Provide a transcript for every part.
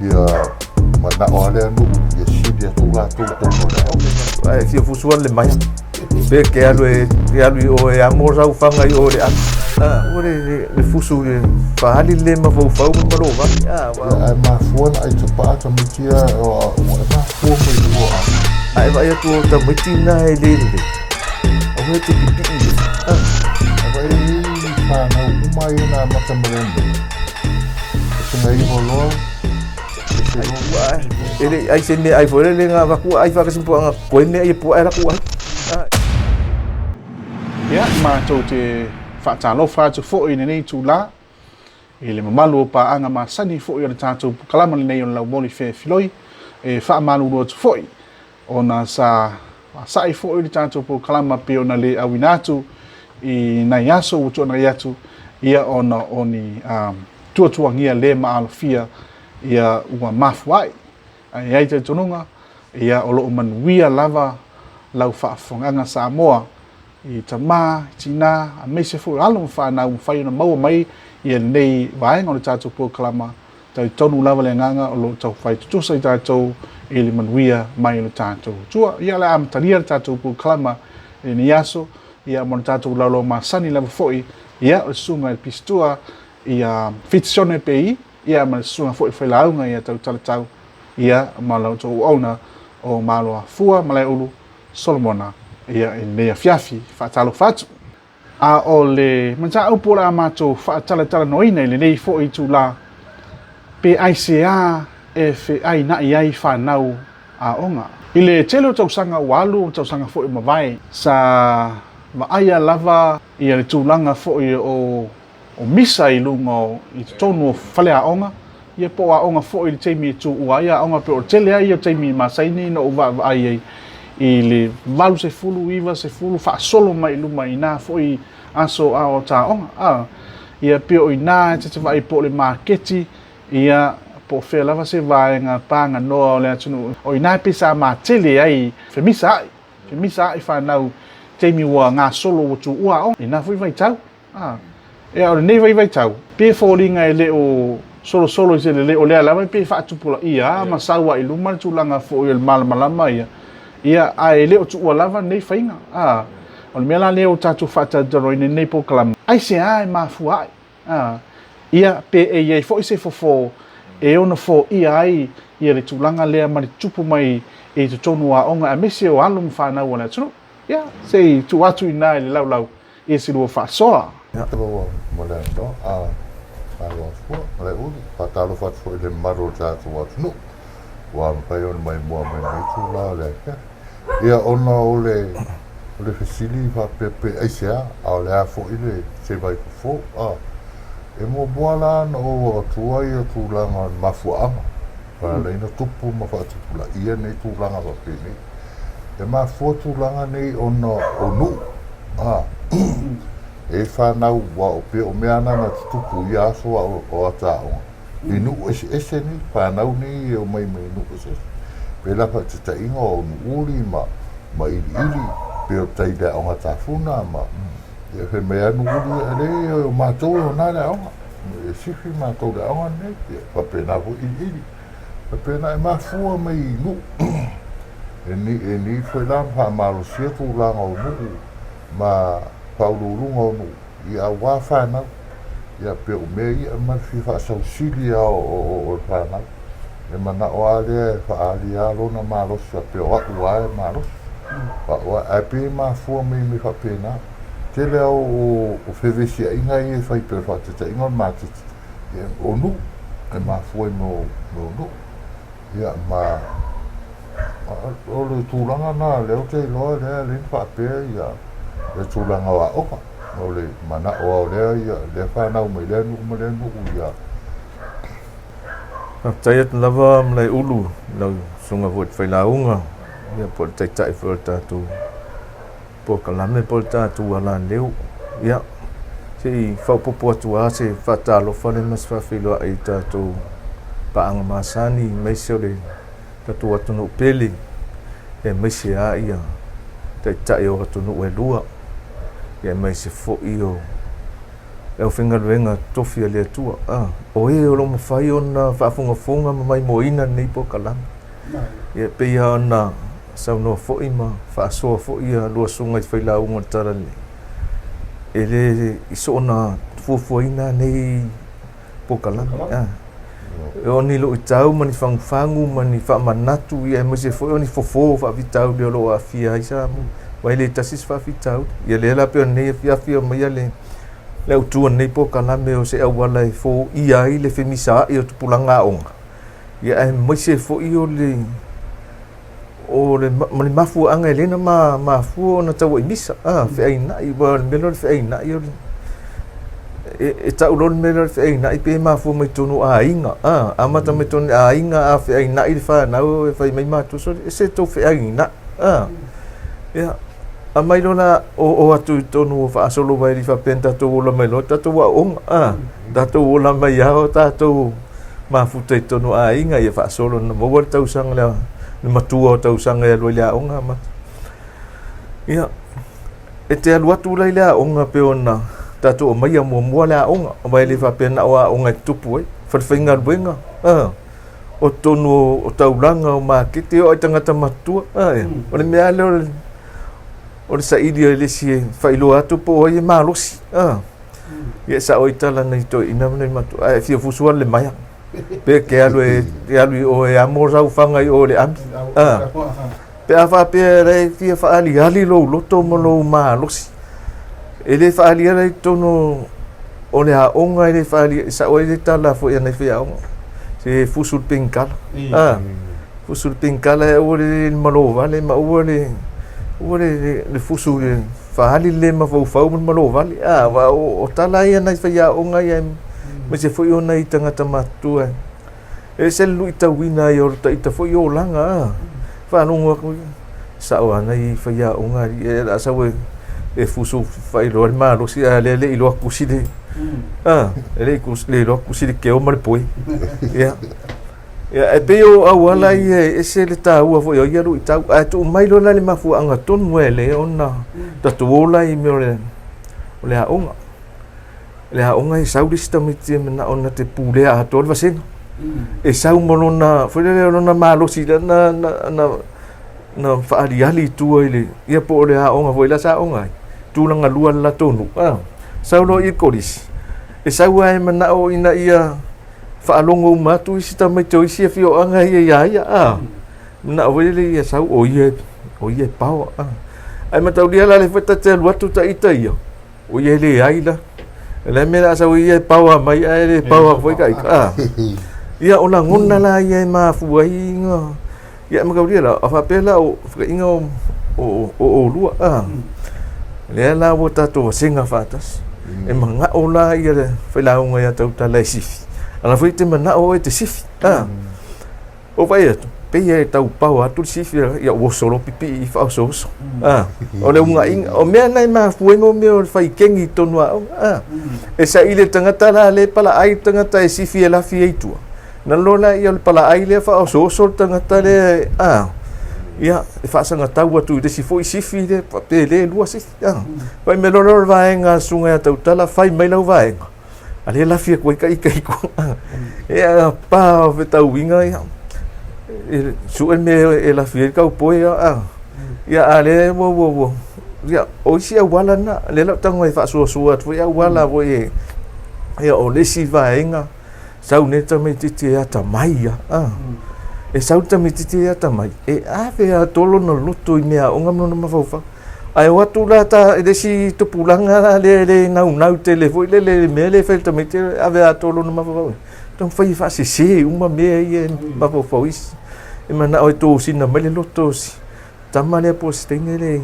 Ia manao lava le nuu ia sili atu latou i totonu o le aoga. Ae fia fusu le maia. Pe ke alu e ke alu i o e amo saufaga i o le alu. Ua le fusu le fahali le mafaufau ma lou vave. Ae mafua ona ai tapaa tamaiti ia ua e mafua mai lua o aoga. A e vaai atu o tamaiti na e le lelei, aua e te pipii i ai. Ae vaai i fanau uma ia na amata ma le mea. E sina iho loa, ese loa. E le ai se mea ai foi le nga avatu ai whakasimpu puaʻa koe mea ia puaʻa e laku ai. Ia, matou te faatalofa atu foi i lenei itulā i le mamalu o paaga masani foi o le tatou polokalama lenei o le Laumoli Fefiloi. E faamalulu atu foi ona sa sa'i foi le tatou polokalama pei ona le auina atu i nai aso ua tuanai atu, ia ona o ni tuatuagia le maalofia ia ua mafua ai. Ae i ai talitonuga, ia o lo o manuia lava lau faafofogaaga Samoa i tama, i tina, aemaise foi o alo ma fanau ua mafai ona maua mai ia lenei vaega o le tatou polokalama. Talitonu lava le agaga o lo o taufai tutusa i tatou i le manuia mai o le tatou Atua. Ia o le a amatalia le tatou polokalama i lenei aso, ia mo le tatou laulau masani lava foi, ia o le susuga i le Pistua ia Fitisione Pei, ia ma le susuga foi i le failauga ia Tautalatau, ia ma la outou auauna o Maloafua Malaeulu Solomona, ia i lenei afiafi. Faatalofa atu. A o le mataupu o le a matou faatalatalanoaina i lenei foi itulā, pe aisea e feaina'i ai fanau aoga. I le tele o tausaga ua alu, o tausaga foi ua mavae, sa vaaia lava ia le tulaga foi o misa i luga o, i totonu o faleaoga, ia po o aoga foi i le taimi e tuua ai aoga, pei o le tele lava ia o taimi masani na ou vaavaai ai i le 80, 90 faasolo mai i luma i na foi aso a o ta aoga. A, ia pei o i ina e te vaai po o le maketi, ia po o fea lava se vaega paganoa o le atunuu, o i ina e pei sa matele ai femisa ai, femisa ai fanau taimi ua gasolo ua tuua aoga i na foi vaitau. A, ea, o lenei vaivaitau, pe foliga e le o solosolo i se lelei, o lea lava e pei e faatupulaia ma sau ai i luma le tulaga foi o le malamalama ia, ia, ae le o tuua lava lenei faiga. A, o le mea la lea ua tatou faatalatalanoaina i lenei polokalame, aisea e mafua ai? A, ia, pe e i ai foi se fofo e ono foia ai ia le tulaga lea ma le tupu mai i totonu o aoga aemaise o alo ma fanau a le atunuu. Ia, se i tuu atu i ina i le laulau i se lua faasoa. Malo mo le avanoa, a malo afua ma le ulu. Faatalofa atu foi i le mamalu o le tatou atunuu ua mafai ona maimoa mai lenei itula o le afiafi. Ia, ona o le o le fesili faapea pe aisea, a o le a foi le se vaifofo, a e muamua la ona ou avatua ia tulaga o le mafuaaga e ala ai ona tupu ma faatupulaia nei tulaga faapenei. E mafua tulaga nei ona o nuu, a, e fanau ua o pei o mea na na tutupu i ia aso a o ata aoga i nuu eseese nei, fanau nei e omai mai nuu eseese. Pei la faataitaiga o Nuuuli ma ma Iliili, pei o tai le aoga tafuna ma ia fai mai a Nuuuli, e leai o matou e ona le aoga, e sifi matou i le aoga lenei, ia faapena foi Iliili. Faapena e mafua mai i nuu. E ni foi la ona faamalosia tulaga o nuu ma faauluuluga o nuu ia aua fanau. Ia pei o mea ia ma le fia faasausili lava o le fanau. E manao lava lea e faaali lava lona malosi faapea o au lava e malosi. O au lava, ae pei e mafua mai i mea faapena. Tele lava o fevesiaiga ia e fai pei o le faataitaiga o le maketi, o nuu, e mafua i mea o nuu. Ia ma o le tulaga lena lea ou te iloa lea e ala ai ona faapea ia le tulaga o aoga. O le manao lava o lea ia lea fanau mai lea nuu ma lea nuu ia. Faafetai atu lava Malaeulu i lau susuga foi i le failauga ia po o le taitai foi o le tatou polokalame po o le tatou alaleu. Ia, se i faaopoopo atu lava se faatalofa lea ma se faafeiloai i tatou paaga masani aemaise o le tatou atunuu pele, aemaise lava ia taitai o atunuu e lua, aemaise foi o Le aufaigaluega tofi a le Atua, a, o e o lo o mafai ona faafogafoga ma maimoaina lenei polokalame. Ia, e pei lava ona saunoa foi ma faasoa foi ia lua susuga i failauga o le Talalelei, e le i soona fuafuaina nei polokalame. A, o ni luitau ma ni fagufagu ma ni faamanatu, ia aemaise foi o ni fofo faafitauli o lo o aafia ai Samoa. Aua e le tasi se faafitauli. Ia lea la pei o lenei afiafi e aumaia le le autu o lenei polokalame o se auala e foia ai le femisaai o tupulaga aoga, ia aemaise foi o le o le ma le mafuaaga e lea na mafua ona tauai misa, a, feainai, aua o le mea lea o le feainai o le, e, e tau loa le mea lea o le feainai pe mafua mai totonu o aiga, a, amata mai totonu o aiga, a feainai le fanau e fai mai matua, sole, ese tou feainai, a, ia, aumai loa la oo atu i totonu o faasolo mai faapea na tatou ola mai loa tatou aoga, a, tatou ola mai lava o tatou mafuta i totonu o aiga ia faasolo na maua le tausaga le, le matua o tausaga e alu ai le aoga amata. Ia, e te alu atu la i le aoga pe ona tatou aumaia muamua le aoga, aua e le faapea na o aoga e tutupu ai, falefaigaluega, a, o totonu o taulaga o makete, e oo lava i tagata matutua, a, o le mea lava lea o le, o le saili o le isi e faailoa atu po o ai e malosi, a. Ia e sao ai tala nai toeaiina ma nai matua, ae fia fusu lava le maea. Pe ke alu e, e alu i o e amo sau faga i o i le ami. A. Pe a faapea la e fia faaaliali lou loto ma lou malosi, e le faaaliali ai totonu o le aoga, e le faaaliali, e sao ai le tala foi a nai faiaoga, se fusu le penikala. A. Fusu le penikala e aua le malovale ma aua le, aua le, le fusu i le faaali le mafaufau ma le malovale. A, aua o, o tala ia a nai faiaoga ia, aemaise foi o nai tagata matutua e ese le luitauina ai o le ita foi olaga, a. Faalogo atu, sao lava nai faiaoga alii e, o le a sau e, e fusu faailoa le malosi, a o lea e le i iloa tusi le, a, e le i le iloa tusi le keo ma le poe. Ia. Ia, e pei o auala ia e ese le taua foi o ia luitau, ae tuu mai loa la le mafuaaga tonu e le ona tatou ola i mea o le, o le aoga. Le aoga e sau le isi tamaiti e manao na te pulea atoa le vasega. E sau ma lona, foi lele o lona malosi lea na, na, na, na faaaliali i tua i le, ia po o le aoga foi la sa aoga ai, tulaga lua le latou nuu. Ah, sau loa i le kolisi, e sau lava e manao ina ia faalogo uma atu isi tamaiti o isi afioaga ia iā ia, a. Manao foi lele ia sau o ia, o ia e paoa, a. Ae mataulia la lea foi ta te alu atu ta ita ia, o ia e leai la. O le mea la sau ia e paoa mai ae le paoa foi ka ita, a. Ia o lagona la ia e mafua ai nga, ia mataulia la, a faapea la o fekaiga o, o, o oulua, a. Lea la ua tatou vasega faatasi. E manao la ia le failauga ia tautala e sifi. Ala foi te manao oe te sifi. A. O vaai atu, pei e tau paoa atu le sifi, ia ua oso loa pipii i faaosooso. A. O le ugaiga, o mea na e mafua ai mo mea o le fai kegi i totonu o aoga. A. E saili le tagata la lea e palaai le tagata e sifi e lafi ai i tua. Na loa la ia o le palaai lea faaosooso le tagata lea, a. Ia, e faasagatau atu i le isi foi sifi lea, pe le lua sifi. A. Fai mai loa lea o le vaega a le susuga ia Tautala, fai mai lau vaega, a lea e lafi atu ai ka ita i tua. Ia, pa o fetauiga ia, e sue le mea e lafi ai le kaupoe, a. Ia, a lea ua, ua, ua, ia, o isi auala na, lea la ou tago e faasoasoa atu foi auala foi e, ia, o le isi vaega, Sau nei le tamaitiiti e atamai ia. Ah. E sau le tamaitiiti e atamai, e ave atoa lona loto i meaaoga ma lona mafaufau. Ae o atu la ta, i le isi tupulaga la lea e le naunau tele foi lele i le mea lea e fai e le tamaitiiti, e ave atoa lona mafaufau. Taumafai e faasese uma mea ia e mafaufau isi. E manao e tosina mai le loto o si tama lea po o si teine lea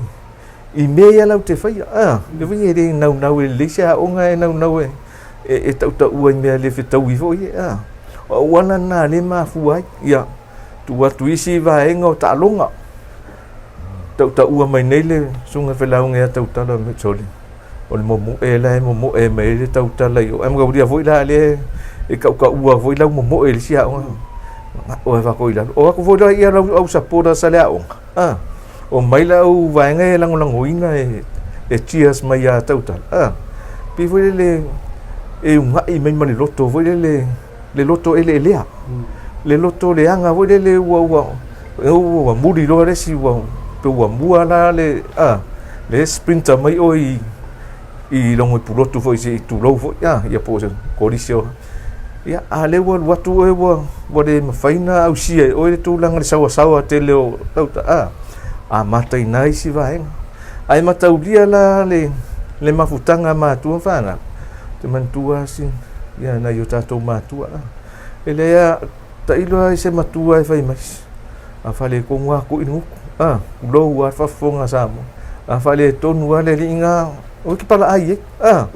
i mea ia latou te faia. A, le foi e le naunau e lelei se aoga e naunau e, e, e tautaua i mea le fetaui foi e. A, o auala na le mafua ai. Ia, tuu atu isi vaega o taaloga. Tautaua mai nei le susuga failauga ia Tautala mai, sole, o le momoe la e momoe mai ai le tautala i o. Ae mataulia foi la lea e tautaua foi lau momoe i le isi aoga. O e faatoa i lalo. O atu foi la ia lau au supporters a le aoga. A, o mai la au vaega e lagolagoina e, e cheers mai ia Tautala. A, pei foi lele e ugaʻi mai ma le loto foi lele, le loto eleelea, le loto leaga foi lele ua ua ua muli loa le isi ua pe ua mua la le a le sprinter mai oe i i logo i pulotu foi se i tulou foi a ia po o se kolisi o ia a lea ua alu atu oe ua ua le mafai ona ausia e oe le tulaga le saoasaoa tele o tauta a amata i ina isi vaega. Ae mataulia la le, le mafutaga a matua ma fanau, te manatua si, ia nai o tatou matua la. E leai a, tailo lava i se matua e fai mai, a faaletonu lava ko'i le gutu, a, tulou lava le faafofoga a Samoa, a faaletonu lava le alii na, aua e te palaai ai, a,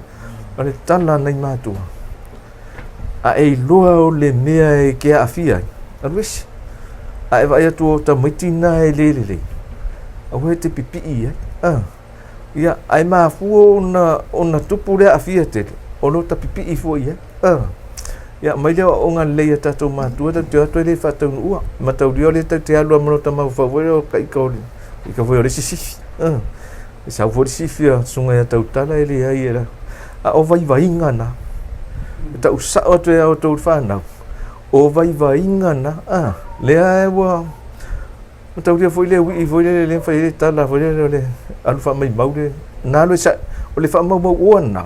o le tala a nai matua, a e iloa o le mea e te aafia ai, alu ese. A e vaai atu o tamaiti na e le lelei, aua e te pipii i ai. Ah. Ia, ae mafua ona, ona tupu le aafia tele, o lo ta pipii fua i ai. Ah. Ia, mai lea aoaoga lelei a tatou matua, tatou te o atu ai le faataunuua. Mataulia o lea tatou te alu lava ma lo ta mafaufau foi lea o ka ika o le, ika foi o le isi sifi. Ah. E sau foi le sifi a Susuga ia Tautala e leai e la. A o vaivaiga na, e tau sao atu e a outou le fanau, o vaivaiga na, a, lea e ua mataulia foi le uii foi lele lea na fai ai le tala foi lele o le alu faamaimau le, na alu e sa, o le faamaumauoa na,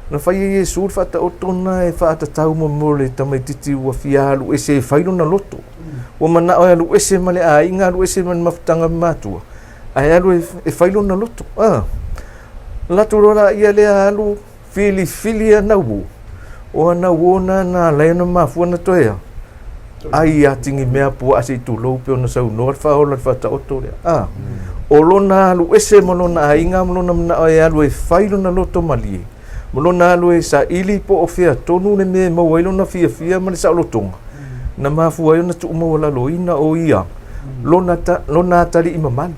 na fai e Iesu le faataoto na e faatatau mo mo le tamaititi ua fia alu ese e fai lona loto. Ua manao e alu ese ma le aiga, alu ese ma le mafutaga ma matua. Ae alu e fai lona loto. A. Latou loa laia lea alu filifili ana uo. O ana uo na na alai ona mafua na toe a. Ai a tingi mea puaa se i tulou pe ona saunoa le faaola le faataoto lea. A. O lona alu ese ma lona aiga ma lona manao e alu e fai lona loto malie. Ma lona alu e saili po o fea tonu le mea e maua ai lona fiafia ma le saolotoga, na mafua ai ona tuumaualaloina o ia lona, ta, lona atalii mamalu.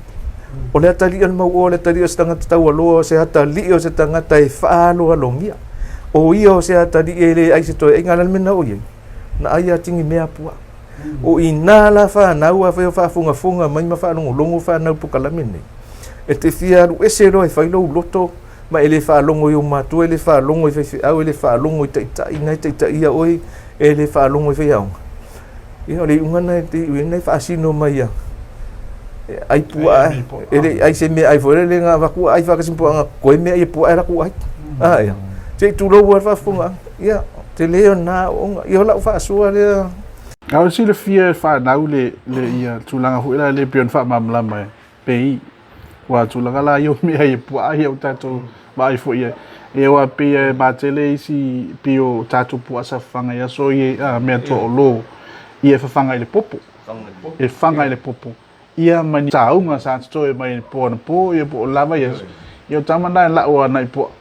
O le atalii o le mauoa, o le atalii o se tagata taualoa, o se atalii o se tagata e faaaloalogia. O ia o se atalii e le ai se toe aiga, a o le a le mea na oo i ai? Na ai a tini mea puaa. O i nā la whanau a whai o whaafongafonga mai ma whaalongolongo whanau pokalame nei. E te fia alu ese loa e whai lou loto ma e le faalogo i ou matua, e le faalogo i faifeau, e le faalogo i taitai na e taitaia oe, e le faalogo i faiaoga. Ia, o le iuga na e te iu ai na e faasino mai ia. E ai puaa, e le ai se mea ai foi le nga avatu ai faatasi ma puaaga, koe mea ia puaa e latou ai. Ah, ia. Se i tulou lava le faafofoga. Ia, tele o na aoaoga. Ia, o lau faasoa lea. A o le silafia e fanau le, le ia tulaga foi la le pei ona faamalamalama e pei Ua tulaga la ia o mea ia puaa ia o tatou vaai foi i ai. Ia aua pei e matele isi pei o tatou puaa sa fafaga i aso ia a mea toaolo ia e fafaga i le popo. E faga i le popo. Ia ma ni sauga sa totoe mai i le po anapo ia po o lava ia aso. Ia o tama na e lau a nai puaa.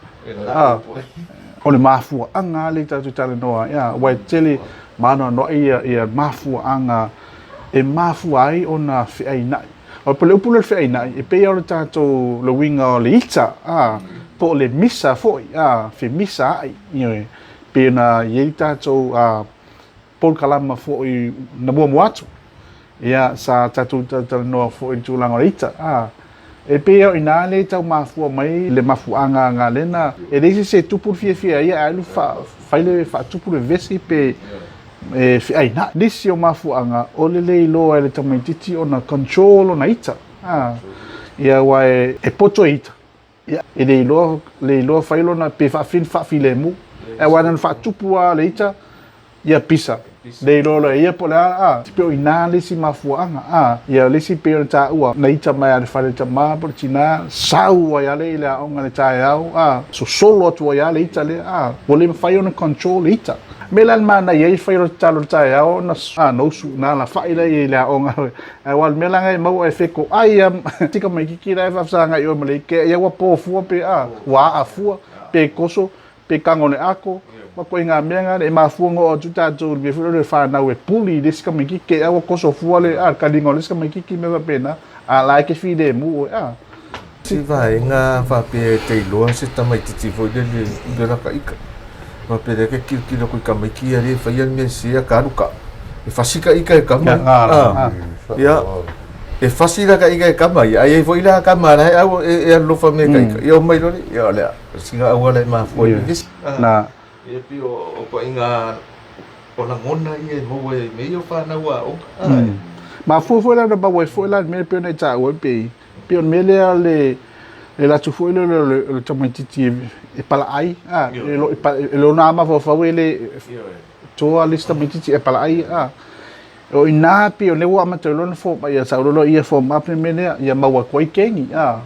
A o le mafuaaga lea tatou te talanoa ai, aua e tele ma anoanoai ia mafuaaga e mafua ai ona feainai. O le upu lea o le feainai, e pei lava o le tatou, le uiga o le ita, a, po o le misa foi, a, femisa ai, ioe. E pei ona i ai tatou a, polokalama foi na muamua atu, ia, sa tatou talatalanoa foi i le tulaga o le ita, a. E pei lava o i ina lea e tau mafua mai le mafuaaga galena, e leai se isi e tupu le fiafia ia ae alu fai le faatupu le vevesi pe e feainai. Nisi o mafuaaga o le le iloa e le tamaititi ona control lona ita, a, ia aua e poto e ita, ia e le iloa, le iloa fai lona pe faafia ona faafilemu. Aua na ona faatupu lava le ita, ia pisa, le iloa loa e ia po o le a, a, pei o i ina le isi mafuaaga, a, ia le isi pei ona taua, na ita mai lava i le fale o le tama po o le tina, sau ai lava lea i le aoga i le taeao, a, sosolo atu ai lava le ita lea, a, ua le mafai ona control le ita. Mea la le manaia ai fai o le tatalo i le taeao ona a na usu na alafai la i le aoga aua o le mea la e maua e fetoai a si tamaititi la e faafesagai oe ma le ike ia ua po fua pe a ua aa fua pe koso pe tago i le ako ma koiga mea na e mafua ona oo atu tatou i le mea foi lele o le fanau e puli i le isi tamaititi a ua koso fua le a le kaliga o le isi tamaititi mea faapena a la e te filemu oe a. Se vaega faapea e te iloa se tamaititi foi lele i le laka ika. Faapea lea ke kilokilo aku i tamaiti ia le faia le mea sese ka alu ka. E fasi ka ika e kama. Ah. Ia. E fasi la ka ika e kama ia. Ai ai foi la kama la e au e, e alofa me ka ika. Ia o mai lole. Ia o lea. Sina auala e mafua i vesi. Na. Ia pei o ituaiga o lagona ia e maua ai i mea ia o fanau aoga. Ae. Mafua foi la ona maua ai foi la le mea e pei ona e taua pei pei o le mea lea o le le alu atu foi lea o le tamaitiiti e palaai, a, e lona mafaufau e le toa le isi tamaitiiti e palaai, a. O i ina pei o lea ua amata ai loa ona form ia sau loa ia form up le mea lea, ia maua atu ai kengi, a,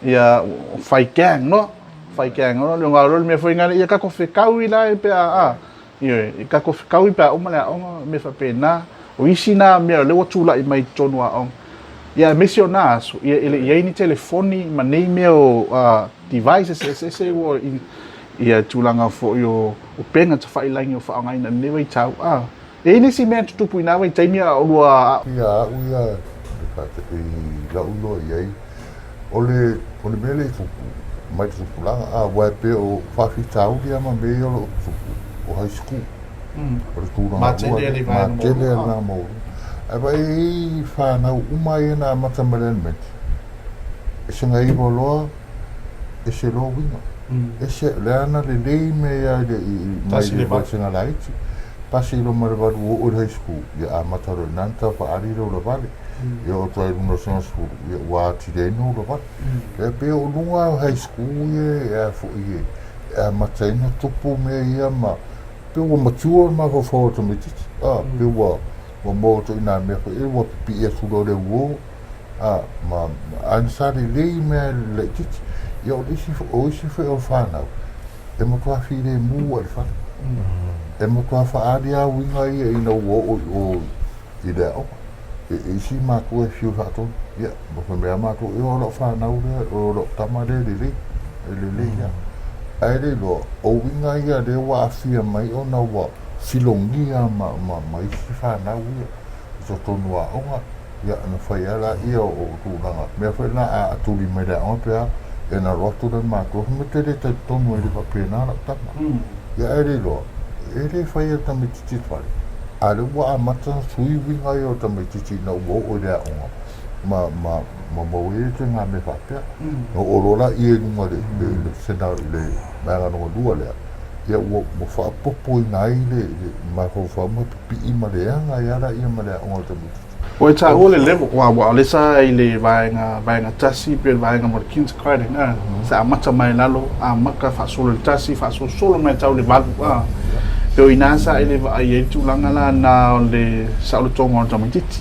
ia fai gang loa, fai gang loa, le loa le mea foi lea, ia tatou fetaui la pe a, a, ioe, ia tatou fetaui pe a uma le aoga, mea faapena. O isi na mea o lea ua tulai mai i totonu o aoga. Ia aemaise o na aso, ia e le i i ai ni telefoni ma nei mea o devices eseese ua ia tulaga foi o upega tafailagi o faaaogaina i lenei vaitau, a. E i ai nisi mea e tutupu i na vaitaimi a o oulua. Ia au ia i la'u iloa i ai, o le o le mea lea i tupu mai le tupulaga a aua e pei o faafitauli lava ma mea ia o lo o tutupu o high school o le tulaga lua lea matele a le vaega maualuga ae vaai e i ai fanau uma ia na amata mai le elementary e 9 loa ese loa uiga. Ese, lea na lelei mea ia i le, i, mai le vasega laiti. Pasi loa ma le valu oo i le high school, ia amata loa i ina ona tau faaali le ulavale. Ia oo atu ai i luga o le sega sefulu, ia ua atili ai ona ulavale. Ia pei o luga o high school ia e a foi e, e amata ai ona tupu mea ia ma, pei ua mature le mafaufau o le tamaitiiti. A, pei ua, ua maua atu i nā mea foi ia ua pipii atu loa le uo. A, ma, ae na sa lelei mea i le laitiiti. Ia o le isi, o isi foi o fanau, e matua filemu lava i le fale. E matua faaali lava uiga ia ina ua oo i o i le aoga. E, e isi matua e fiu faatonu. Ia, ma fai mai lava matou, ia o lau fanau lea, o lau tama lea e lelei, e lelei lava. Ae le iloa, o uiga ia lea ua aafia mai ona ua filogia ma, ma, ma isi fanau ia i totonu o aoga. Ia, ona fai lava lea o tulaga, mea foi lena a tuli mai le aoga pe a, ia ona alu atu lea i le matua, fai mai, ou te le talitonu e le faapena lau tama. Ia ae le iloa, e le faia e le tamaitiiti i le fale, a o lea ua amata ona sui uiga ia o le tamaitiiti ina ua oo i le aoga ma, ma, ma maua ai le ituaiga mea faapea. Ona oo loa lea i luga i le, le, le vaega lona lua lea, ia ua, ua faaopoopoina ai le, le mafaufau ma pipii ma leaga ai lava lea ma le aoga o le tamaitiiti. Ua e taua le level, aua o lea sa i le vaega, vaega tasi pe le vaega mo le kindergarten, a, sa amata mai lalo, amata faasolo i le tasi, faasolosolo mai tau i le valu, a. Pe o i ina sa e le vaai ai le tulaga la na o le saolotoga o le tamaitiiti.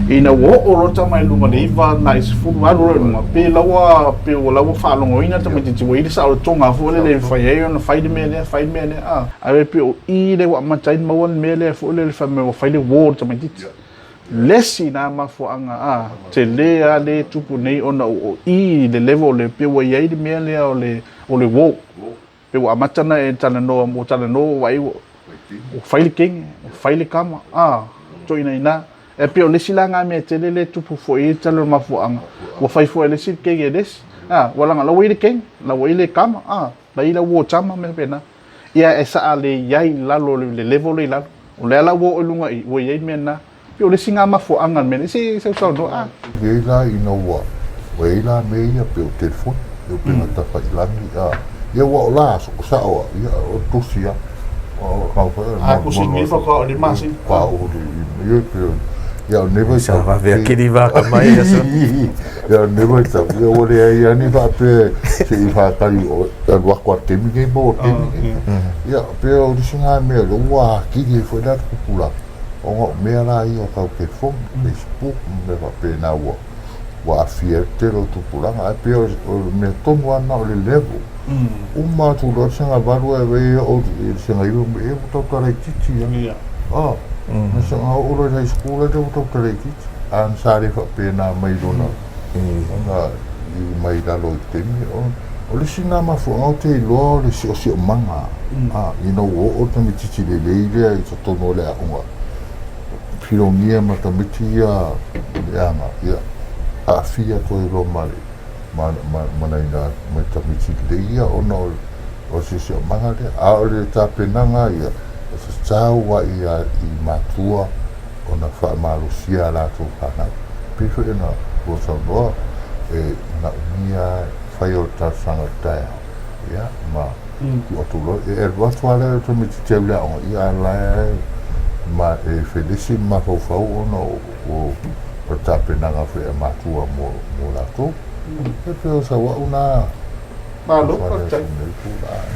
Ina ua oo loa tama i luga i le iva agai i le sefulu, alu loa i luga, pe laua, pe ua laua faalogoina le tamaitiiti ua i ai le saolotoga foi lele e mafai ai ona fai le mea lea, fai le mea lea, a. Ae pei o i lea ua amata ai ona maua le mea lea foi lele fai mai ua fai le uo i le tamaitiiti. Le isi na mafuaaga a tele lava lea e tupu nei ona o i le level lea pei ua i ai le mea lea o le o le uo. Pei ua amata ona e talanoa ua talanoa ua vaai ua fai le kenge, ua fai le kama, a toeaina ina. E pei o le isi la na mea tele lea e tupu foi i tala o le mafuaaga, ua fai foi e le isi le kenge e le isi, a ua leaga o la ua i le kenge, la ua i le kama, a la i le uo tama ma mea faapena. Ia e saa le i ai i lalo o le level lea i lalo. O lea la ua oo i luga i, ua i ai le mea lena. Pei o le isi lena mafuaaga o le mea lea. Se i sausaunoa. Ah. I ai la ina ua ua i ai la mea ia pei o telefoni, pei o upega tafailagi, a, ia ua o la aso, o sao a, ia o le tusi a, o kau foi o le A tusi nei faatoa o le masina. Faatoa o le, ia pei o, ia o lenei vaitau. Sa vave akili vaka mai aso. Ia o lenei vaitau, ia ua leai lava ni faapea se i faatali e alu atu a le taimi nei maua le taimi nei. Ia pei o le isi lena mea lea ua atili ai foi la le tupulaga, ona o mea la ia o tau telefoni, Facebook ma mea faapena ua ua aafia ai le tele o tupulaga. Ae pei o le mea tonu lava lena o le level. Uma atu loa le segavalu ae vaai e oo i le segaiva ua tautala itiiti lava. Ah, na saga oo loa i le high school lea ua tautala itiiti. A na sa le faapena mai lona ona i mai lalo i le taimi. O le isi lena mafuaaga ou te iloa o le siosiomaga a ina ua oo le tamaitiiti lelei lea i totonu o le aoga, filogia ma tamaiti ia leaga, ia aafia atu ai loa ma le ma, ma, ma nai na ma tamaiti lelei ia ona o le siosiomaga lea. A o le tapenaga ia, e tatau lava ia i matua ona faamalosia a latou fanau. Pei foi ona ua saunoa, e manaomia fai o le talosaga i le taeao, ia, ma. Tuu atu loa, e alu atu lava lea o le tamaitiiti e alu i le aoga, ia a o la e ma e felesi ma mafaufau ona o le tapenaga foi a matua mo latou. E pei o sau au na. Malo faafetai.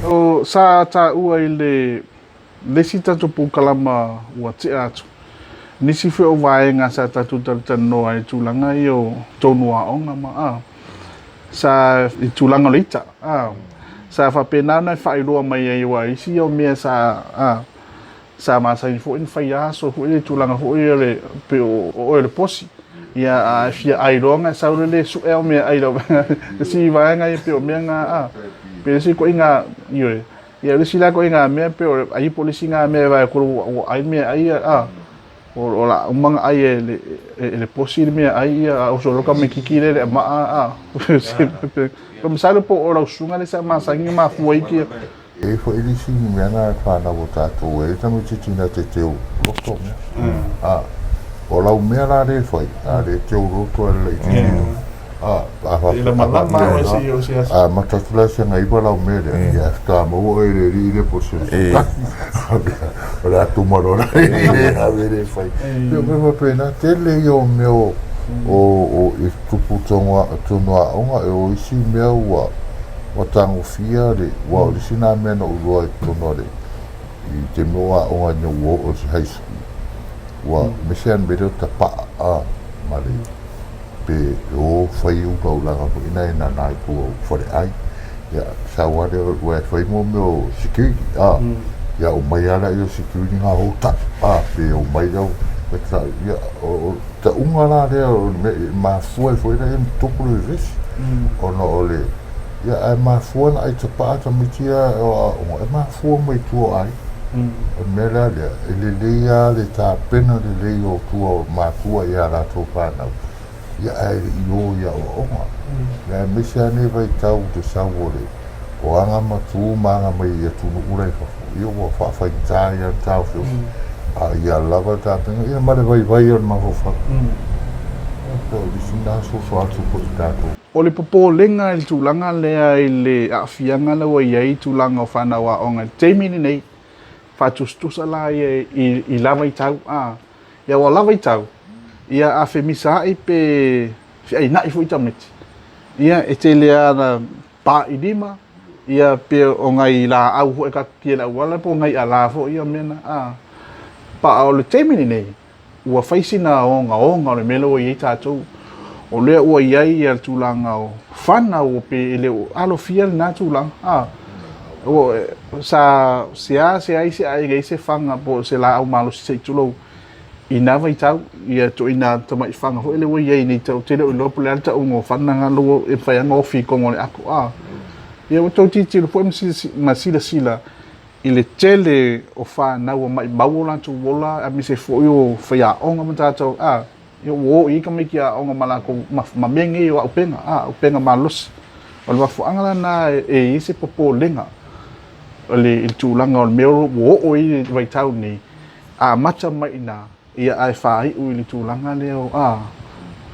O sa taua i le le isi tatou polokalama ua tea atu, nisi foi o vaega sa tatou talatalanoa ai i tulaga ia o tonu aoga ma a, sa i tulaga o le ita, a, sa faapena ona e faailoa mai ai aua o isi ia o mea sa a, sa masani foi ona fai aso foi le tulaga foi o le pei o oe o le posi. Ia a e fia ai loa ona e sau lea e sue au meaai i lau isi vaega ia pei o mea na a, pei o le isi ituaiga, ioe. Ia o le isi la ituaiga mea pei o le ai po o le isi na mea e vaai atu ua ai le meaai ia a, o le a uma ona ai e le, e le posi le meaai ia a oso loa le tamaititi lea i le amaa a. Masalo po o lau susuga lea sa masani ona mafua ai kia. E i ai foi le isi mea na fanau a tatou e tamaititi na te teu loto mea. A, o lau mea la lea e fai, a le teu loto e le laititi. A, a faapea, amata atu la i se agaiva lau mea lea, ia faatoa maua oe e le alii lea po o se O le a tuma loa la e le fai. E pei o mea faapena, tele ia o mea o o i tupu tonu aoga, e o isi mea ua ua tagofia le, aua o le isi lena mea na ou iloa i totonu o le, i taimi o aoga ina ua oo i le high school, ua aemaise lava le mea lea o le tapaa a, ma le, pe o fai ulaulaga foi na e nana i tua o faleai, ia sau lava lea aua e fai mo mea o security a, ia omai lava lea o security na o tau a, pe omai lea ia o tauga la lea o le mea e mafua ai foi lea ona tupu le vevesi ona o le ia ae mafua ona ai tapaa tamaiti ia o aoga e mafua mai tua o aiga. O le mea la lea, e lelei lava le tapena lelei o tua o matua i a latou fanau, ia ae le i o i aoaoga. Ia aemaise lava lenei vaitau i le sau o le o aga ma tu ma aga mai i atunuu la i fafo, ia ua faafaigata ai lava le taofiofi. A ia lava le tapena, ia ma le vaivai o le mafaufau. Ia po o le isi lena soso atu foi i tatou. O le popolega i le tulaga lea i le aafiaga lea ua i ai tulaga o fanau aoga i le taimi lenei, faatusatusa la ia i la vaitau, a, ia ua la vaitau, ia a femisaai pe feainai foi tamaiti, ia e tele lava ina pa i lima, ia pe o nai laau foi e taatitia i le auala po o nai ala foi ia mea na, a. Pa o le taimi lenei, ua fai sina ogaoga o le mea lea ua i ai tatou. O lea ua i ai le tulaga o fana ua pe e le o alofia lena tulaga. A, ua, sa sea sea ai se aiga i se faga po o se laau malosi se i tulou i na vaitau, ia ituaiga tamai faga foi lea ua i ai nei, ou te le o iloa po o le a le tauga o fana na e mafai lava ona ofi i totonu o le ato. A, ia ua outou tilotilo foi ma silasila i le tele o fanau ua maimau o latou ola aemaise foi o faiaoga ma tatou, a, ia ua o i ai tamaiti aoga ma latou, ma mea nei o auupega, a, auupega malosi. O le mafuaaga la lena e i ai se popolega i le tulaga o le mea ua oo i ai le vaitau lenei, amata mai i ina, Ia ae faaiu i le tulaga lea o a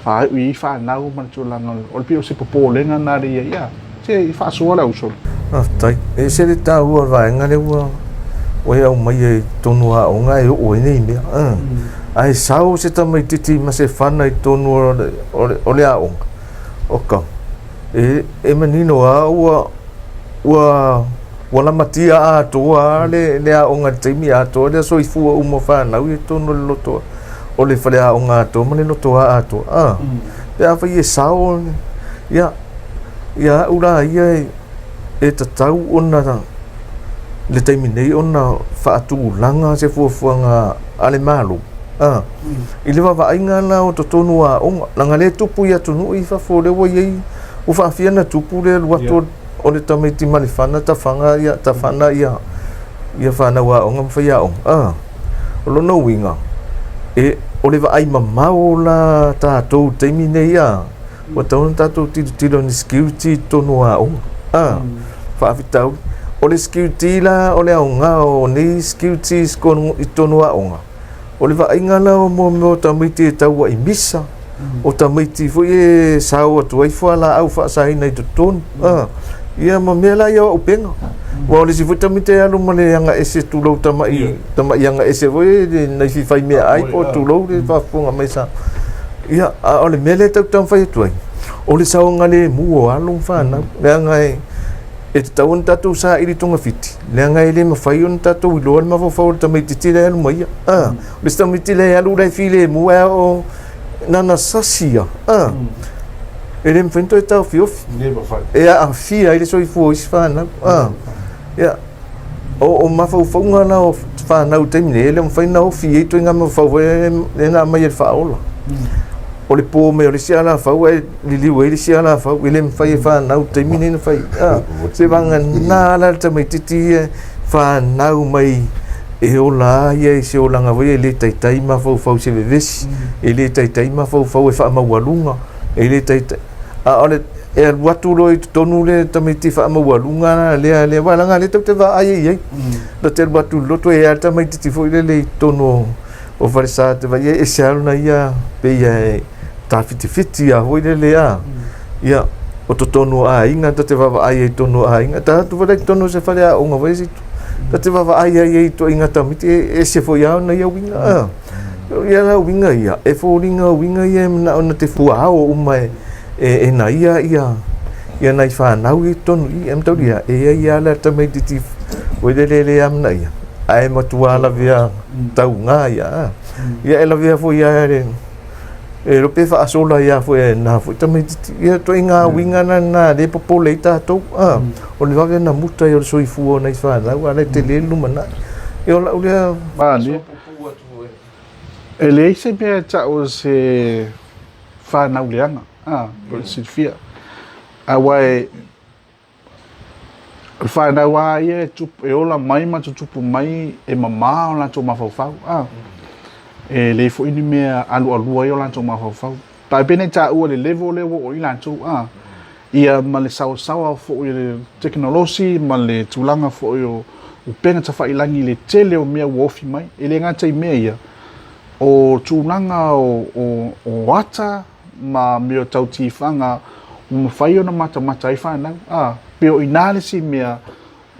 faaiu i ai fanau ma le tulaga o le pei o se popolega lena lea i ai a se i faasoa le ausolo. Faafetai. E ese le taua o le vaega lea ua ua e aumaia i totonu o aoga e oo ai nei mea. Ae sau se tamaititi ma se fana i totonu o le, o le, o le aoga, oka, e, e manino lava ua ua ua lamatia atoa le, le aoga i le taimi atoa lea soifua uma o fanau i totonu o le loto o le faleaoga atoa ma le lotoa atoa. Ah, pe afai e sao, ia, ia au la ia e, e tatau ona le taimi nei ona faatulaga se fuafuaga a le Malo. Ah, i le vaavaaiga la o totonu o aoga, leaga lea e tupu i atunuu i fafo lea ua i ai Ua faafia na tupu le alu atu o le tamaiti ma le fana tafaga ia tafana ia ia fanau aoga ma faiaoga. Ah, o lona uiga, e, o le vaai mamao la tatou i le taimi nei a, ua tatau ona tatou tilotilo i ni security i totonu o aoga. Ah, faafitauli. O le security la o le aoga o nei securities i totonu o aoga, O le vaaiga la o mea o tamaiti e taua'i misa, o tamaiti foi e sao atu ai fualaau faasaina i totonu, a, ia ma mea la ia o auupega. Aua o le isi foi tamaiti e alu ma le aga ese tulou tama'i tama'i aga ese foi le naifi fai meaai po o tulou le faafofoga mai sa. Ia, a o le mea lea e tau taumafai atu ai, o le saogalemu o alo ma fanau, leaga e e tatau ona tatou saili togafiti, leaga e le mafai ona tatou iloa le mafaufau o le tamaitiiti lea e alu ma ia. A, o le isi tamaitiiti lea e alu la e filemu ae o nana sasi ia. A, e le mafai ona toe taofiofi. E aafia ai le soifua o isi fanau. A, ia, o mafaufauga la o fanau i le taimi nei, e le o mafai ona ofi i ai ituaiga mafaufau foi lea na aumai e le Faaola. O le po mai o le isi alafau ae liliu ai le isi alafau, e le mafai e fanau i le taimi nei ona fai. A, se vagana la le tamaitiiti ia fanau mai e ola a ia i se olaga foi e le taitai mafaufau i se vevesi, e le taitai mafaufau e faamaualuga, e le taitai. A o le e alu atu loa i totonu le tamaiti faamaualuga la lea lea aua leaga lea tou te vaai ai i ai. Na te alu atu i le loto e a le tamaititi foi lele i totonu o o falesa te vaai e ese lava lona ia pei e tafitifiti a foi lele a. Ia o totonu o aiga ta te vaavaai ai i totonu o aiga. Ta atu foi la i totonu o se faleaoga foi se ta te vaavaai ai i ituaiga tamaiti e ese foi lava ona ia uiga a. Ia la uiga ia, e foliga o uiga ia e manao na te fuaao uma e e na ia ia ia nai fanau i totonu i i, e mataulia e i ai lava le tamaitiiti foi lele e le amanaia ae matua lavea tauga ia a. Ia e lavea foi lava e e iloa pe faasola ai lava foi e lena foi tamaitiiti. Ia ituaiga uiga na lena lea e popole ai tatou a, o le vave ona muta ai o le soifua o nai fanau a o la e tele le lumanai. Ia o lau lea Malilie. E leai se mea e tau o se fanau leaga, a, po o le silafia. Aua e, o le fanau lava ia e tupu, e ola mai ma tutupu mai e mamā o latou mafaufau, a. E leai foi ni mea alualua ai o latou mafaufau. But e pei ona e taua i le level lea ua oo i ai latou, a, ia ma le saosaoa foi o le tekonolosi ma le tulaga foi o upega tafailagi i le tele o mea ua ofi mai. E le gata i mea ia, o tulaga o ata ma mea tau tifaga ua mafai ona matamata ai fanau. A, pei o i ina le isi mea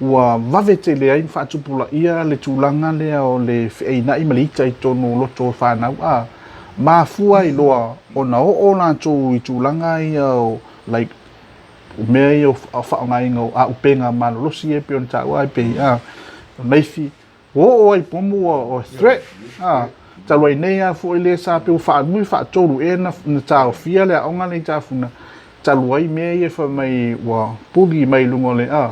ua vave tele ai ma faatupulaia le tulaga lea o le feainai ma le ita i totonu o loto o fanau. A, mafua ai loa ona oo latou i tulaga ia o like o mea ia o faaaogaina o aupega malolosi ia e pei ona taua ai pei a, o naifi Ua oo ai pomu ua o threat a talu ai nei a foi lea sa pei ua faalua faatolu ea na na taofia le aoga lea i Tafuna talu ai mea ia fai mai ua puli mai luga o le a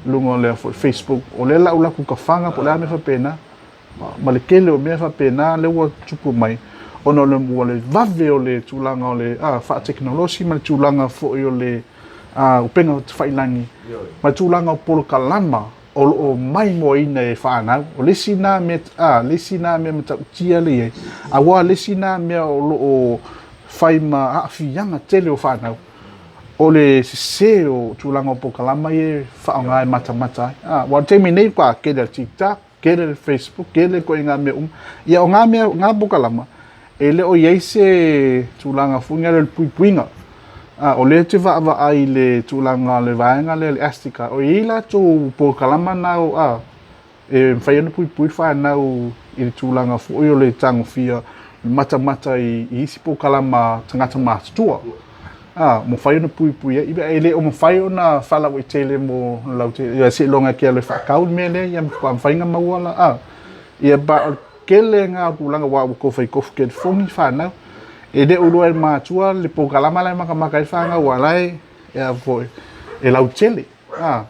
luga o le foi Facebook o lea la ula ku kafaga po o le a mea faapena ma le tele o mea faapena lea ua tupu mai ona o le ua le vave o le tulaga o le a faatekonolosi ma le tulaga foi o le a upega tafailagi ma le tulaga o polokalama o lo o maimoaina e fanau. O le isi na mea, a, le isi na mea matautia lea i ai, aua le isi na mea o lo o fai ma aafiaga tele o fanau, o le sese o tulaga o polokalama ia e faaaoga e matamata ai. A, aua o le taimi nei, ua tele le TikTok, tele le Facebook, tele ituaiga mea uma. Ia o na mea, na polokalama, E le o i ai se tulaga foi lea o le puipuiga. A, o lea ou te vaavaai i le tulaga o le vaega lea o le Astika, o i ai latou polokalama na o, a, e mafai ona puipui le fanau i le tulaga foi o le tagofia matamata i isi polokalama tagata matutua. A, mafai ona puipui ai. E le o mafai ona faalauaitele mo le lautele, ia seiloga e te alu e faatau le mea lea, ia faatoa mafai ona maua la, a. Ia but o le tele lena o tulaga aua ua tou fai tofu telefoni fanau. E le o iloa e le matua le polokalama la e matamata ai fanau aua la e a foi e lautele. A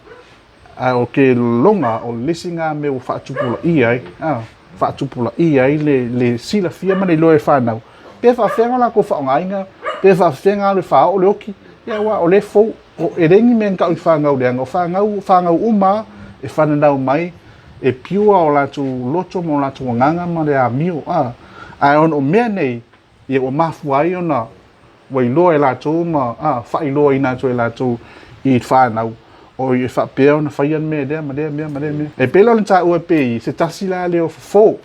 ae o ke lona o le isi lena mea ua faatupulaia ai a faatupulaia ai le le silafia ma le iloa e fanau pe faafefea ona latou faaaogaina pe faafefea ona alu e faaoo le oki ia aua o lea e fou E leai ni mea na tau i fanau leaga, o fanau, fanau uma e fananau mai e pure o latou loto ma o latou agaga ma le amio, a. Ae ona o mea nei, ia ua mafua ai ona ua iloa e latou ma, a, faailoaina atu e latou i fanau, oi e faapea ona faia le mea lea ma lea mea ma lea mea. E pei la ona taua pei se tasi la lea o fofo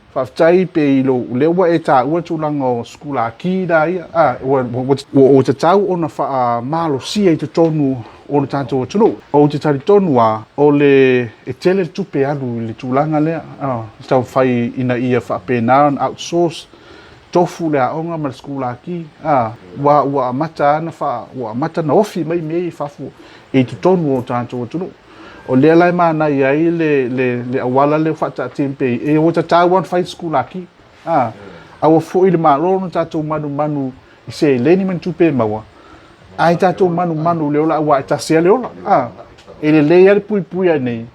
Faafetai pe i lou, lea ua e taua le tulaga o sikulaki la ia, a, ua, ua, ua tatau ona faamalosia i totonu o le tatou atunuu. Ou te talitonu lava, o le, e tele le tupe alu i le tulaga lea, le taumafai ina ia faapena ona outsource, tofu le aoga ma le sikulaki, aua ua amata lava ona faa, ua amata ona ofi mai mea ia i fafo i totonu o le tatou atunuu. O lea la e manaia ai le, le, le auala lea ua faataatia pei e ua tatau lava ona fai le sikulaki, a, aua foi le Malo ona tatou manumanu i seleni ma ni tupe e maua, ae tatou manumanu i le ola aua e tasi lava le ola. A, e lelei lava le puipui ai nei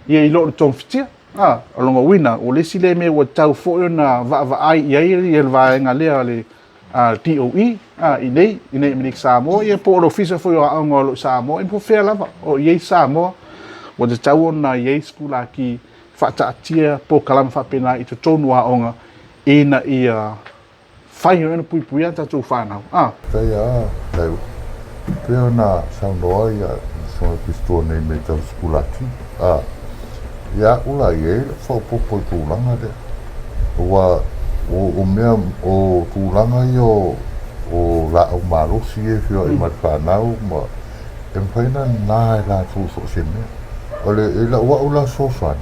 ia i lo le togafitia. A, o lona uiga, o le isi lea mea ua tatau foi ona vaavaai i ai le vaega lea a le DOE i nei, i nei Amerika Samoa, ia po o le Ofisa foi o Aoga o lo o i Samoa, ia po o fea lava o i ai Samoa, ua tatau ona i ai sikulaki faataatia polokalame faapena i totonu o aoga ina ia fai ai ona puipuia a tatou fanau. A. Faafetai a Laiu. Pei ona saunoa ia Susuga Pistua nei mea tau sikulaki, a, ia a'u la i ai la'u faaopoopo i tulaga lea. Aua o mea, o tulaga ia o laau malosi ia e feoai ma le fanau ma e mafai ona nana e latou i so o se mea. O le, i la'u a'u la fesoasoani,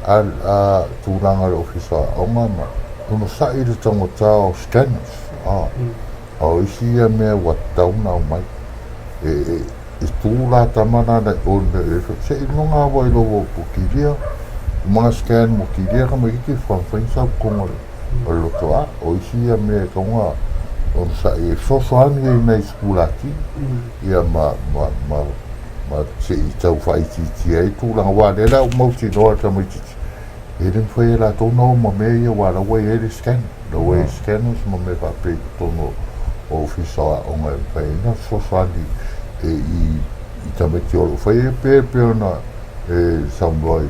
a, a tulaga o le Ofisa o Aoga ma onosai i le taugata o scanners, a, a o isi ia mea ua tatau ona aumai. E, e, e tū la tama la na o le mea e se i loga awa i lou o kilia, o mga scan mo kilia ka mai ki whanwhai sa konga o le loto a, o isi ia mea e taunga onosai e fesoasoani ai nai sikulaki, ia ma, ma, ma, ma se i tau faaitiitia ai tulaga, aua o lea la ua mautinoa e le tamaitiiti, e le mafai e latou ona o ma mea ia aua o la ua i ai le scanner, o la ua i ai scanners ma mea faapea i totonu o Ofisa o Aoga e mafai ai ona fesoasoani i tamaiti o lo o faia pea e pei ona e saunoa i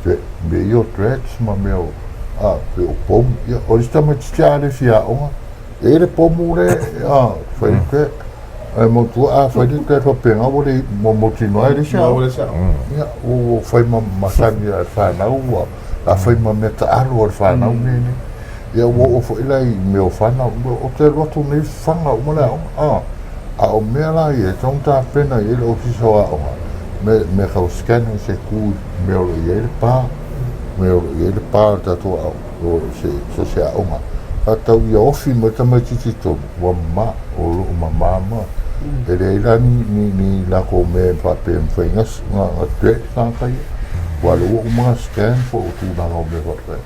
le mea ia o dreads ma mea o, a, pei o pomu, ia, o le isi tamaitiiti lava le fia aoga, e i ai le pomu lea, a, fai le dread. Ae mautua a fai le toe faapena ua le ua mautinoa ai le isi aoga. Ia ua fai ma masani a le fanau ua a fai ma mea taalo a le fanau mea nei. Ia ua oo foi la i mea o fanau ou te alu atu nei faga uma le aoga a a o mea la ia e tatau ona tapena i ai le Ofisa o Aoga me mea tau scanners e tu i mea o lo o i ai le pa mea o lo o i ai le pa o le tatou aoga o se so se aoga faatatau ia ofi mai tamaitiiti i totonu ua mama, o lo o mama ma e leai la ni, ni, ni lakou mea e faapea e mafai na, na, na track tagata ia. Ua alu ua uma na scan po o tulaga o mea faapea.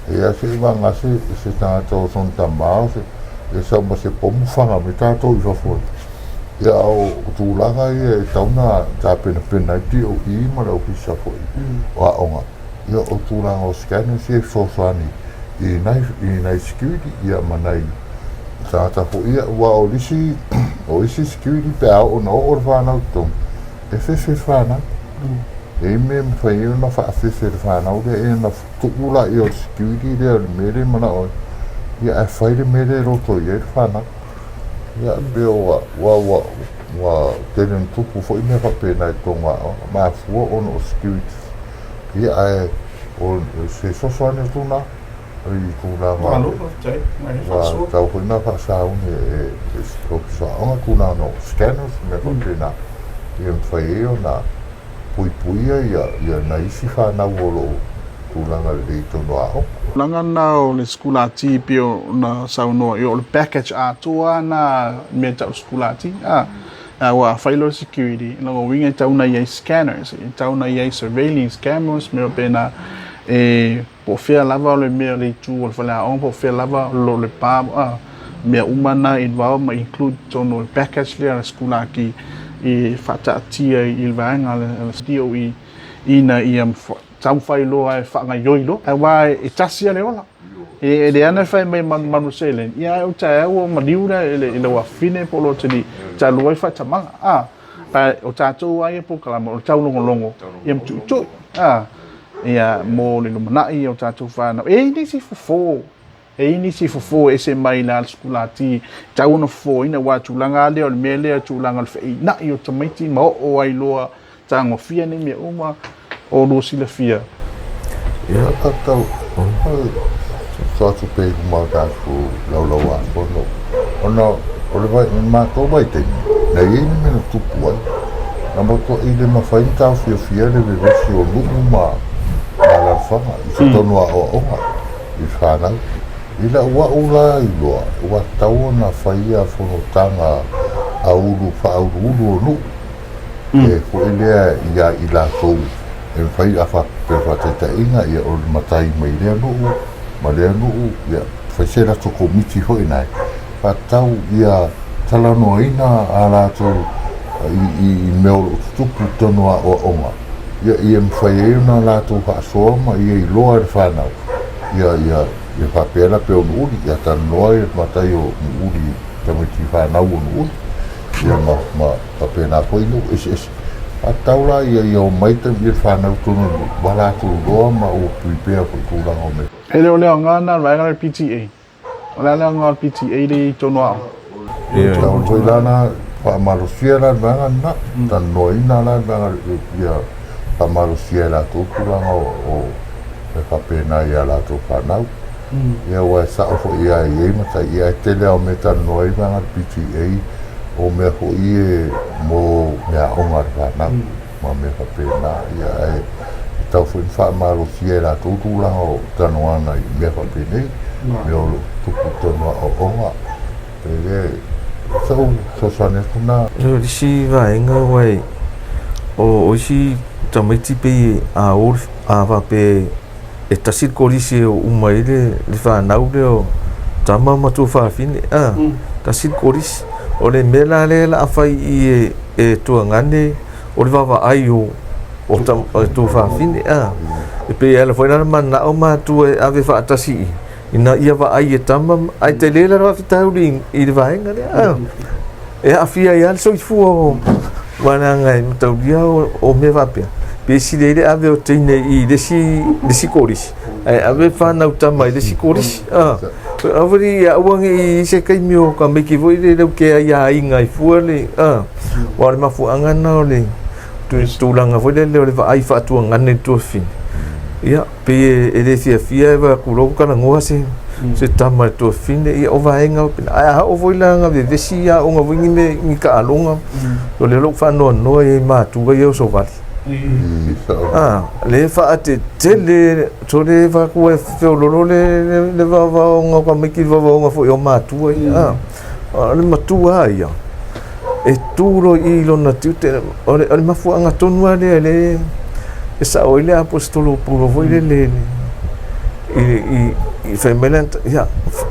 E ia se i vagana se, se tagata o sona tama o se, e sau ma se pomu faga mai tatou i fafo. Ia a o tulaga ia e tatau ona tapenapena ai DOE ma le Ofisa foi o Aoga. Ia o tulaga o scanners ia e fesoasoani i nai, i nai security ia ma nai tagata foi ia, aua o isi, o isi security pe a oo ina oo le fanau i totonu, e fefe le fanau. E i ai mea e mafai ai ona faafefe le fanau lea, ia ona tuu laia o le security lea o le mea lea e manao ai, ia ae fai le mea lea e loto i ai le fanau. Ia e pei ua, ua, ua, ua tele ona tupu foi mea faapena i totonu o aoga, mafua ona o security. Ia ae o se fesoasoani atu lena i tulaga Malo faafetai mai ua faasoa. tatau foi ona faasauni e e Ofisa o Aoga tulaga o scanners ma mea faapena ia mafai ai ona puipuia ia ia nai isi fanau o lo o tulaga lelei i totonu o aoga. Tulaga lena o le sikulati pei ona saunoa, ia o le package atoa lava lena mea tau sikulati. A. Aua a fai loa le security, lona uiga e tatau ona i ai scanners, e tatau ona i ai surveillance cameras, mea faapena, e po o fea lava o le mea o le itu o le faleaoga, po o fea lava o lo o le pa, a, mea uma na involve ma include i totonu o le package lea a le sikulaki e faataatia i le vaega a le DOE ina ia taumafai loa e faagaoioi loa. Aua e tasi lava le ola. E leai ana fai mai manumanu seleni, ia ae o taeao ua maliu la i lau afafine po o lou atalii talu ai faatamaga. A, ae o tatou lava ia polokalame o le taulogologo ia ma tuitui, a, ia mo le lumanai o tatou fanau. E i ai nisi fofo, e i ai nisi fofo e ese mai la le sikulati, e tatau ona fofoina aua o le tulaga lava lea o le mea lea, o le tulaga o le feinai o tamaiti ma oo ai loa Tagofia nei mea uma o lua silafia. Ia tatau tuu atu pea i luma o tatou laulau-a-fono ona o le matou vaitaimi, na i ai le mea na tupu ai. Na matuai le mafai ona taofiofia le vevesi o nuu ma alaalafaga i totonu o aoaoga i fanau. I lau au la iloa, ua tatau ona faia fonotaga a ulu faauluulu o nuu e foi lea ia i latou e mafai a faapea faataitaiga ia o le matai mai lea nuu ma lea nuu ia fai se latou komiti foi nae faatatau ia talanoaina a latou i mea o lo o tutupu i totonu o aoaoga ia ia mafai ai ona latou faasoa ma ia iloa e le fanau ia ia ia faapea la pei o Nuuuli ia talanoa le matai o Nuuuli tamaiti fanau o Nuuuli ia ma ma faapena foi nuu eseese faatatau la ia ia omai ia fanau totonu ua latou iloa ma ua prepare foi tulaga o mea. E le o le aoga lena o le vaega lea o le PTA. O le a le aoga o le PTA lea e i ai i totonu o aoga? Tau foi la na faamalosia la le vaega lena, talanoaina la le vaega ia faamalosia e latou tulaga o e faapena i a latou fanau. Ia aua e sao foi lava e i ai matai, ia ae tele lava o mea e talanoa ai vaega le PTA, o mea foi ia mo meaaoga a le fanau ma mea faapena. Ia ae tatau foi ona faamalosia e latou tulaga o talanoaga i mea faapenei, mea o lo o tutupu i totonu o aoaoga. E le o sou fesoasoani atu lena. O le isi vaega aua o isi tamaiti pei a o a faapea e tasi le kolisi e oo uma ai le fanau lea o tama ma tuafafine a, tasi le kolisi. O le mea la lea o le a fai i i e tuagane o le vaavaai o tuafafine a. E pei e ala foi la ona mananao matua e ave faatasi i i ina ia vaai e tama ae tele la le faafitauli i le vaega lea. E aafia ai lava le soifua o leaga e mataulia o mea faapea. Pe sili ai le ave o teine i le isi kolisi ae ave fanau tama i le isi kolisi. Aua ne i aua ne i i se taimi o tamaiti foi lele ou te aiaiga ai fua le aua o le mafuaaga lena o le tulaga foi lele o le vaai faatuagane i le tuafafine. Ia pei e le fiafia e vaai atu loa ua talanoa se se tama i le tuafafine, ia o vaega faapena. Ae a oo foi la ina vevesi aoga foi ni mea ni taaloga, o lea o lo o faanoanoa i ai matua ia o savali. A, lea e faatetele, sole vaai atu e feololo le vaovaoga o tamaiti i le vaovaoga foi o matua ia. A, o le matua lava ia, e tu loa i i lona tiute, o le mafuaaga tonu lava lea lea e sao ai le Aposetolo o Paulo foi lele i fai mai lana, ia,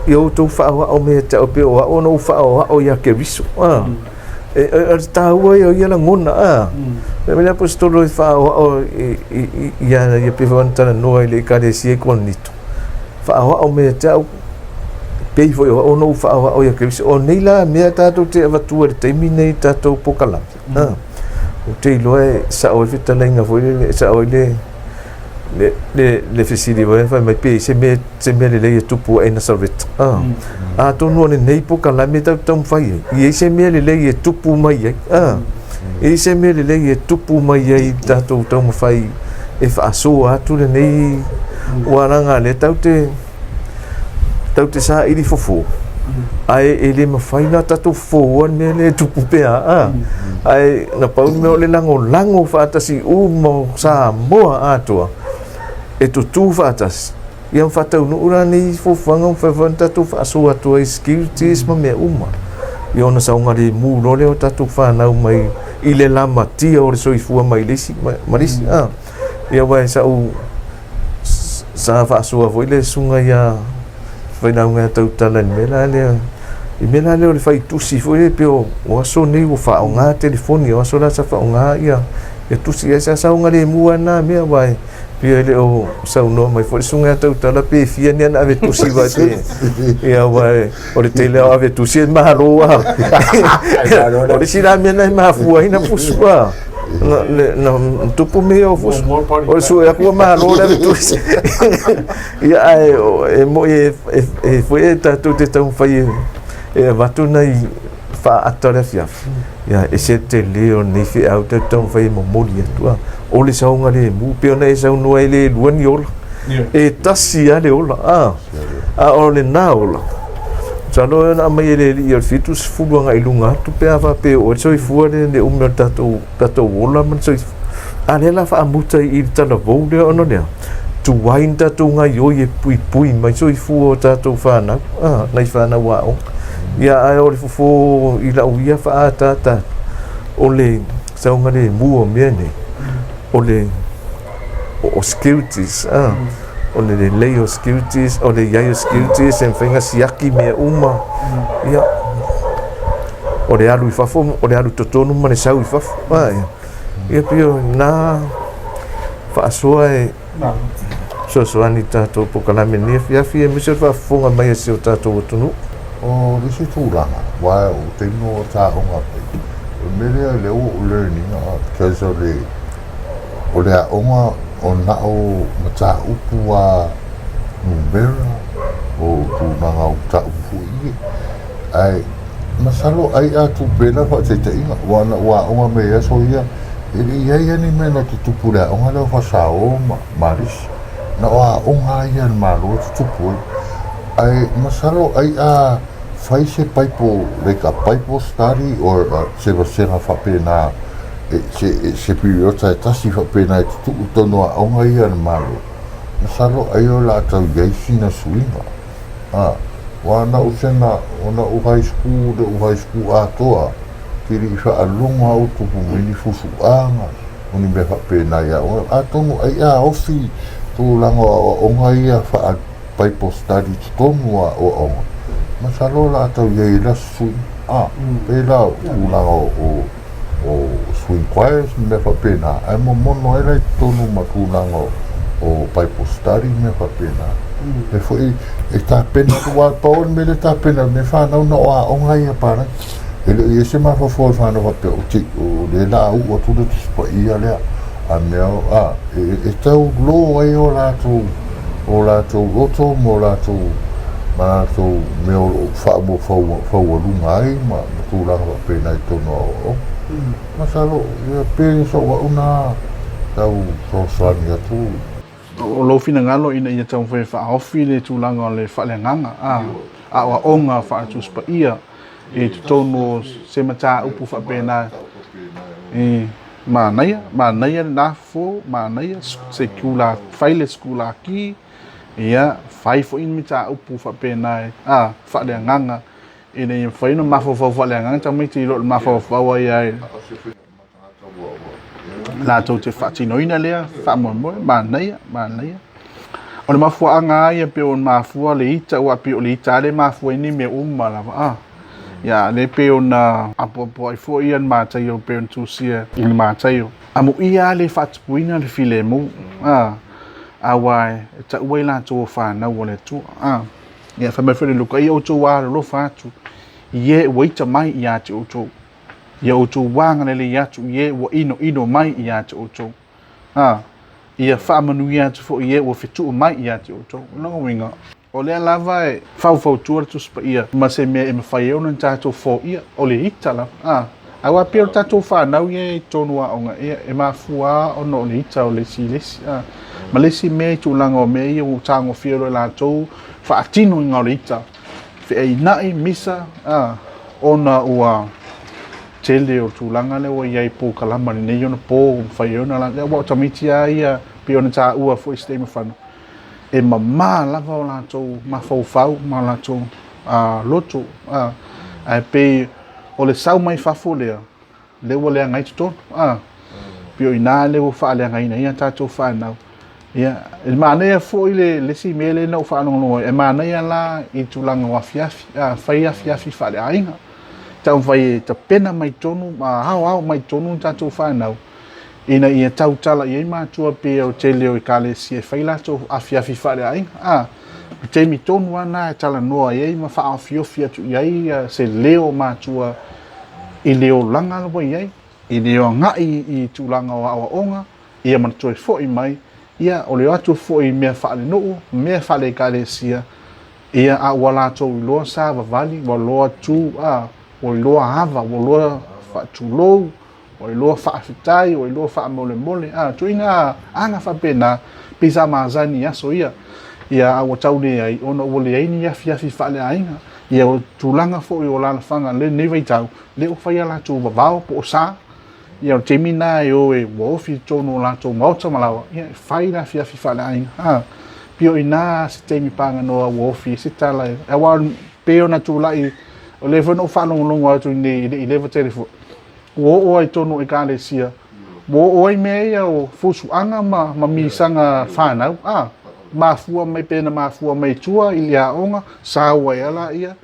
ia outou faaoao mai ia te au e pei o au na ou faaoao ia Keriso. A, o le taua ia o ia lagona, a. Fai mai le Aposetolo e faaoao ia ia pei foi ona talanoa i le Ekalesia i Korinito, faaoao mai ia te au pei foi o au na ou faaoao ia Keriso. O nei la mea tatou te avatua i le taimi nei i tatou polokalame, a, ou te iloa e sao ai le fetalaiga foi lele, e sao ai le le fesili foi fai mai pe se mea se mea lelei e tupu ai Nasareta. A, atonu o lenei polokalame tatou te taumafai ai, i ai se mea lelei e tupu mai ai. A, e i ai se mea lelei e tupu mai ai i tatou taumafai e faasoa atu lenei aua leaga lea tatou te tatou te saili fofo, ae e le mafai ona tatou fofoa le mea lea e tupu pea, a. Ae na pau le mea o le lagolago faatasi uma o Samoa atoa e tutū faatasi, ia ma faataunuu la nei fuafuaga ua mafai foi ona tatou faasoa atu ai i securities ma mea uma. Ia ona saogalemu loa lea o tatou fanau mai i le lamatia o le soifua mai le isi ma le isi, a. Ia aua e sau sa faasoa foi le susuga ia Failauga ia Tautala i le mea la lea, i mea la lea o le fai tusi foi lea pei o aso nei ua faaaoga telefoni, o aso la sa faaaoga ia tusi, ae sa saogalemu lava na mea aua e pei e le o saunoa mai foi le susuga ia Tautala pe fia ni ana ave tusi aua e ia aua o le tele lava o ave tusi e malo lava. O le isi la mea lena e mafua ai ona fusu lava. Na tupu mea o fusu. O le sue atu ua malo le ave tusi. Ia ae e moi e foi e tatou te taumafai e avatu nai faaata o le afiafi. Ia e ese le tele o lenei feau tatou te taumafai e momoli atu a. O le saogalemu pei ona e saunoa e le lua ni ola. E tasi lava le ola a. A o lena ola. Masalo e ona aumai e le alii o le 70 agai i luga atu pe a faapea e oo ai le soifua lea i le umi o le tatou, tatou ola ma le soifua. A lea la faamuta i le talavou lea ona o le a? Tuai na tatou gaioi e puipui mai soifua o tatou fanau, a, nai fanau aoga. Ia ae o le fofo i lau ia faaataata atu, o le saogalemu o mea nei, o le o securities, a, o le lelei o securities, o le i ai o securities e mafai ona siaki mea uma, ia, o le alu i fafo, o le alu i totonu ma le sau i fafo, a, ia, ia pei o lena faasoa e fesoasoani i tatou polokalame i lenei afiafi aemaise o le faafofoga mai a si o tatou atunuu. O le isi tulaga, aua o taimi o ta aoga pei, o le mea lea lea ua ou learn ina because o le o le aoga o na o mataupu a numera o tulaga o mataupu foi ia ae masalo ai a tupe la faataitaiga aua na ou aoga mai i aso ia e le i ai lava ni mea na tutupu i le aoga lea o Fasao ma Malisi na o aoga lava ia a le Malo e tutupu ai ae masalo ai a fai se Bible like a Bible study or se vasega faapena se se piriota e tasi faapena e tutuu tonu aoga ia a le Malo masalo ai o le a tau i ai sina suiga a aua na ou sena ona ou high school le ou high school atoa ke le i faalogo au tupu mai ni fusuaga o ni mea faapena i aoga atonu ai a ofi tulaga o aoaoga ia faa Bible study i totonu o aoaoga masalo o le a tau i ai la se suiga a pei la o tulaga o o swing choirs ma mea faapena, ae momono ai la i totonu ma tulaga o Bible study ma mea faapena. E foi e tapena atu, aua pau o le mea lea e tapena atu nei fanau na o aoga ia palagi. E le o i ai se mafaufau o le fanau faapea o te, o lea la a uu atu le Tusi Paia lea, a mea o, a, e, e tau lo ai o latou, o latou loto ma o latou, ma latou mea o lo o faamaualuga ai ma tulaga faapena i totonu o aoaoga. Masalo, ia pe sou au na tau fesoasoani atu. O lou finagalo ina ia taumafai e faaofi le tulaga o le faaleagaga, a, aoaoga faale-Tusi Paia i totonu o se mataupu faapena e manaia, manaia lena fofo, manaia se fai le sikulaki, ia, fai foi ni mataupu faapena a, faaleagaga ina ia mafai ona mafaufau faaleagaga tamaiti i lo le mafaufau ai ai latou te faatinoina lea faamoemoe, manaia, manaia. O le mafuaaga lava ia pei ona mafua le ita, aua pei o le ita lava lea e mafua ai ni mea uma lava. A, ia, lea pei ona apoapoai foi ia le Mataio pei ona tusia i le Mataio. Amuia lava le faatupuina le filemu, a, aua e taua i latou o fanau a le Atua. A, ia, fai mai foi le Luka, ia outou alolofa atu i e ua ita mai ia te outou. Ia outou agalelei atu i e ua inoino mai ia te outou. Ā, ia faamanuia atu foi i e ua fetuu mai ia te outou. O lona uiga, o lea lava e faufautua le Tusi Paia ma se mea e mafai ai ona tatou foia, o le ita lava. Ā, aua pei o le tatou fanau ia i totonu o aoga, ia, e mafua lava ona o le ita o le isi i le isi. Ā, ma le isi mea i tulaga o mea ia ua tagofia loa e latou faatinoina o le ita, feainai, misa, ā, ona ua tele o tulaga lea ua i ai polokalama i lenei ona po ua mafai ai ona la, aua o tamaiti lava ia pei ona taua foi i se taimi ua fano, e mama lava o latou mafaufau ma o latou loto, ae pei o le sau mai fafo lea, lea ua leaga ai totonu, a, pei o i ina lea ua faaleagaina ai a tatou fanau. Ia, e manaia foi le, le isi mea lea na ou faalogologo ai, e manaia la i tulaga o afiafi, a, fai afiafi faaleaiga, taumafai e tapena mai totonu ma aoao mai totonu tatou fanau, ina ia tautala i ai matua pei o le tele o ekalesia e fai latou afiafi faaleaiga, a, o taimi tonu lava lena e talanoa ai ma faaofiofi atu i ai se leo o matua i le olaga ua i ai, i le agai i tulaga o aoaoga, ia ma le toe foi mai, ia, o le o atu foi i mea faalenuu, mea faale-ekalesia, ia, a ua latou iloa savavali, ua iloa tu, a, ua iloa ava, ua iloa faatulou, ua iloa faafetai, ua iloa faamolemole, a, ituaiga aga faapena, pei sa masani i aso ia, ia, a ua tau leai, ona ua leai ni afiafi faaleaiga. Ia o tulaga foi o alaalafaga i lenei vaitau, lea ua fai a latou vavao po o sa. Ia o le taimi lena e o e ua ofi i totonu o latou maota ma laoa, ia e fai le afiafi faaleaiga. A, pei o i ina se taimi paganoa ua ofi ai se tala, aua pei ona tulai, o lea foi na ou faalogologo atu i inei e le i leva tele foi, ua oo lava i totonu o ekalesia, ua oo ai mea ia o fusuaga ma misaga fanau, a, mafua mai pe na mafua mai tua i le aoga, sao ai lava laia,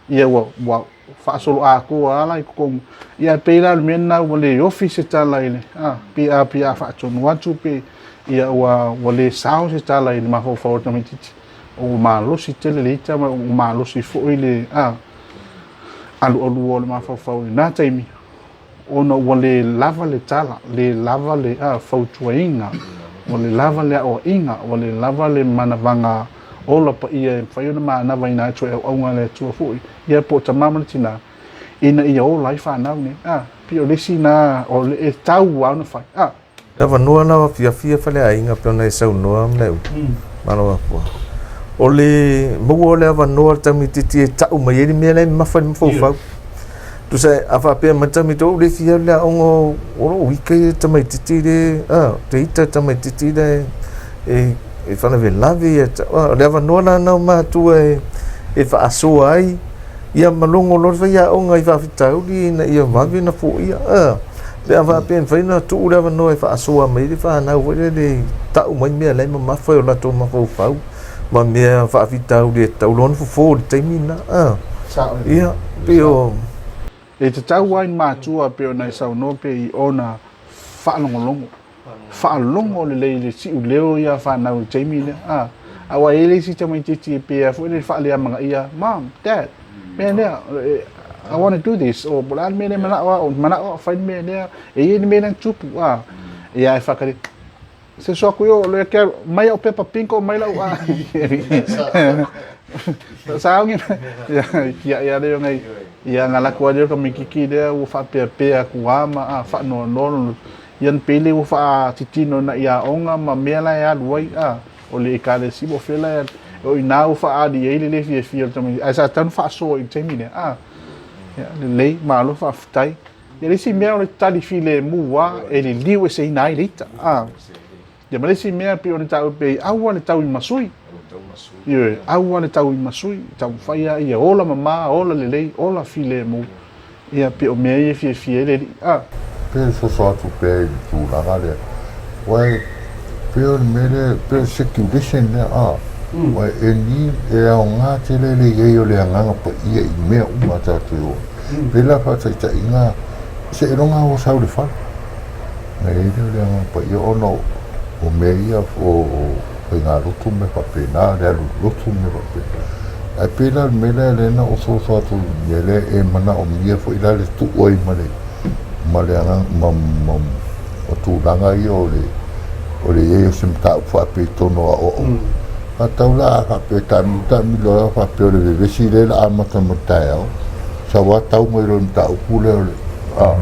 ia ua, ua faasoloatoa lava la i totonu. Ia pei la o le mea lena ua le ofi se tala i le, a, pe a, pe a faatonu atu pe, ia ua, ua le sao se tala i le mafaufau o le tamaitiiti. Ua malosi tele le ita ma ua malosi foi le, a, alualua o le mafaufau i lena taimi, ona ua le lava le tala, le lava le fautuaina, ua le lava le aoaiga, ua le lava le manavaga ola paia e mafai ona manavaina atu e auauna a le Atua foi, ia po o tama ma le tina, ina ia ola ai fanau nei. A, pei o le isi lena e tau lava ona fai. A. Le avanoa la o afiafi a faleaiga pei ona e saunoa Maleulu, Malo afua. O le maua o le avanoa o le tamaititi e tau mai ai le mea la e mamafa i le mafaufau. Tusa a faapea mai le tamaiti, ou le fia alu i le aoga o lou ika ia le tamaititi le, a, te ita le tamaititi le e faalavelave ia, o le avanoa la lena o matua e faasoa ai ia ma logo loa le faiaoga i faafitauli ina ia vave ona foia. A, pe a faapea e mafai ona tuu le avanoa e faasoa mai ai le fanau foi lele e tau mai mea la e mamafa i o latou mafaufau ma mea faafitauli e tatau loa ona fofo i le taimi lena. A, ia, pei o... E tatau lava i matua pei ona e saunoa pei ona faalogologo faalogo lelei i le siuleo ia fanau i le taimi lea. A, aua e i ai le isi tamaitiiti e pei lava foi lele faaleamanaia, Mom, Dad, mea lea, I want to do this, or po o le a le mea lea e manao au, manao au e fai le mea lea, e i ai le mea lea na tupu, a. Ia e faatali, se so aku i o, le ke, mai au pepa pinko, mai lau, a. Saogi, ia, ia, ia, ia, ia, ngalaku ai lea o ka mikiki lea ua faapeapea atu lava ma a, faanoanoa lona Ia na pele ua faatitino na i aoga ma mea la e alu ai, a, o le ekalesia po o fea la e alu, o i ina ua faaali ai le le fiafia o le tamaitiiti, ae sa tatau ona faasoa i le taimi lea, a. Ia, lelei, malo faafetai. Ia, le isi mea o le tali filemu lava e liliu eseina ai le ita, a. Ia ma le isi mea pei ona taua pei aua le tauimasui. Ioe, aua le tauimasui, taumafai lava ia ola mama, ola lelei, ola filemu. Ia pei o mea ia e fiafia ai le alii. A. Pe soso atu pea i le tulaga lea, aua e pei o le mea lea, pei o le circulation lea, a, aua e ni, e aoga tele le i ai o le Agaga Paia i mea uma a tatou e o ai. Pei la faataitaiga, seiloga ua sau i le fale. Ona i ai lea o le Agaga Paia ona o mea ia o faigalotu ma mea faapena, le alu i le lotu ma mea faapena. Ae pei la o le mea lea lea na ososo atu i le mea lea e manaomia foi la le tuu ai ma le ma le agaga ma ma ma tulaga ia o le o le i ai o se mataupu faapea i totonu o aoaoga. Faatau la a faapea e taamilo taamilo lava faapea o le vevesi lea o le a amata mai le taeao, sau lava tau mai loa i le mataupu lea o le a.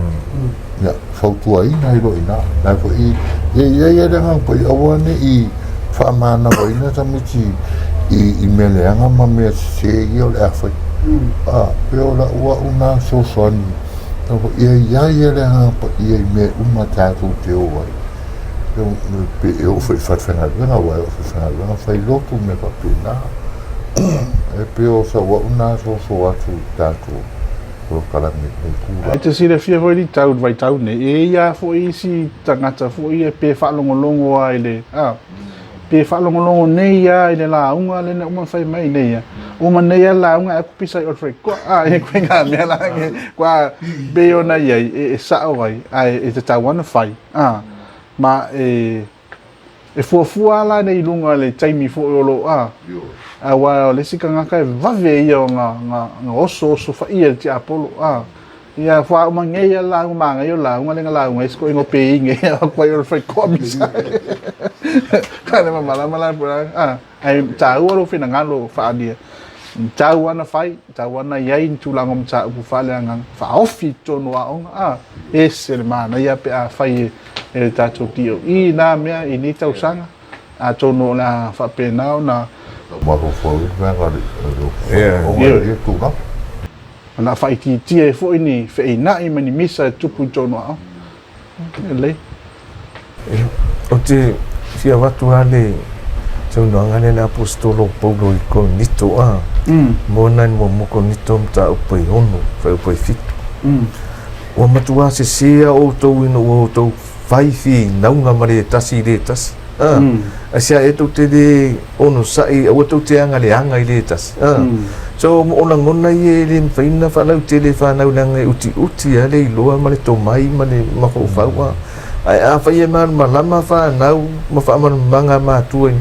Ia, fautuaina ai loa i ina. La foi e i ai le Agaga Paia, aua ne i faamanavaina tamaiti i mea leaga ma mea sese ia o le a fai. A, pei o lau au na fesoasoani, ia i ai le Agaga Paia i mea uma tatou te o ai. Pe e oo foi i le falefaigaluega, aua e oo foi i le falefaigaluega fai lotu ma mea faapena. E pei o sau au na soso atu i tatou. polokalame i tulaga. E te silafia foi Litau i le vaitau nei, e i ai lava foi isi tagata foi ia pe faalogologo lava i le, a, pe faalogologo nei lava i le lauga lea na uma ona fai mai nei a, uma nei lava le lauga ae aku pisa i Old Freight, a, e koe ngā mea la, kua pei ona i ai, e sao ai, ae e tatau lava ona fai, a, ma e, E fuafua lava la nei i luga i le taimi foi o lo o a, aua o le isi tagata e vave ia o na, na, na osooso faia e le tiapolo, a. Ia faauma nei a lauga manaia o lauga lea na lauga ai sikoʻi no peinge a kwai o le whaikoa misa. Ka le mamalama la pula, a, ai taua lou finagalo faaalia. Tau ana fai, tau ana i ai ni tulaga o mataupu faaleagaga, faaofi i totonu o aoga, a, ese le manaia pe a fai e e le tatou DOE na mea i nei tausaga, atonu o le a faapena ona Mafaufau i mea nga le ia tulaga. Ona faaitiitia ai foi ni feina'i ma ni misa e tupu i totonu o aoga. E lelei. Ou te fia avatu lava le saunoaga lea a le Aposetolo o Paulo i Korinito, a, mo nai muamua Korinito mataupu e 6, fuaiupu e 7. Ua matuā sesē a outou ina ua outou fai finauga ma le tasi i le tasi. A, aisea ea tou te le onosai, aua tou te agaleaga i le tasi. A, so o lagona ia e le mafai ona faalautele e fanau leaga e utiuti lava le iloa ma le tomai ma le mafaufau. A, ae afai e malamalama fanau ma faamalamalamaga a matua,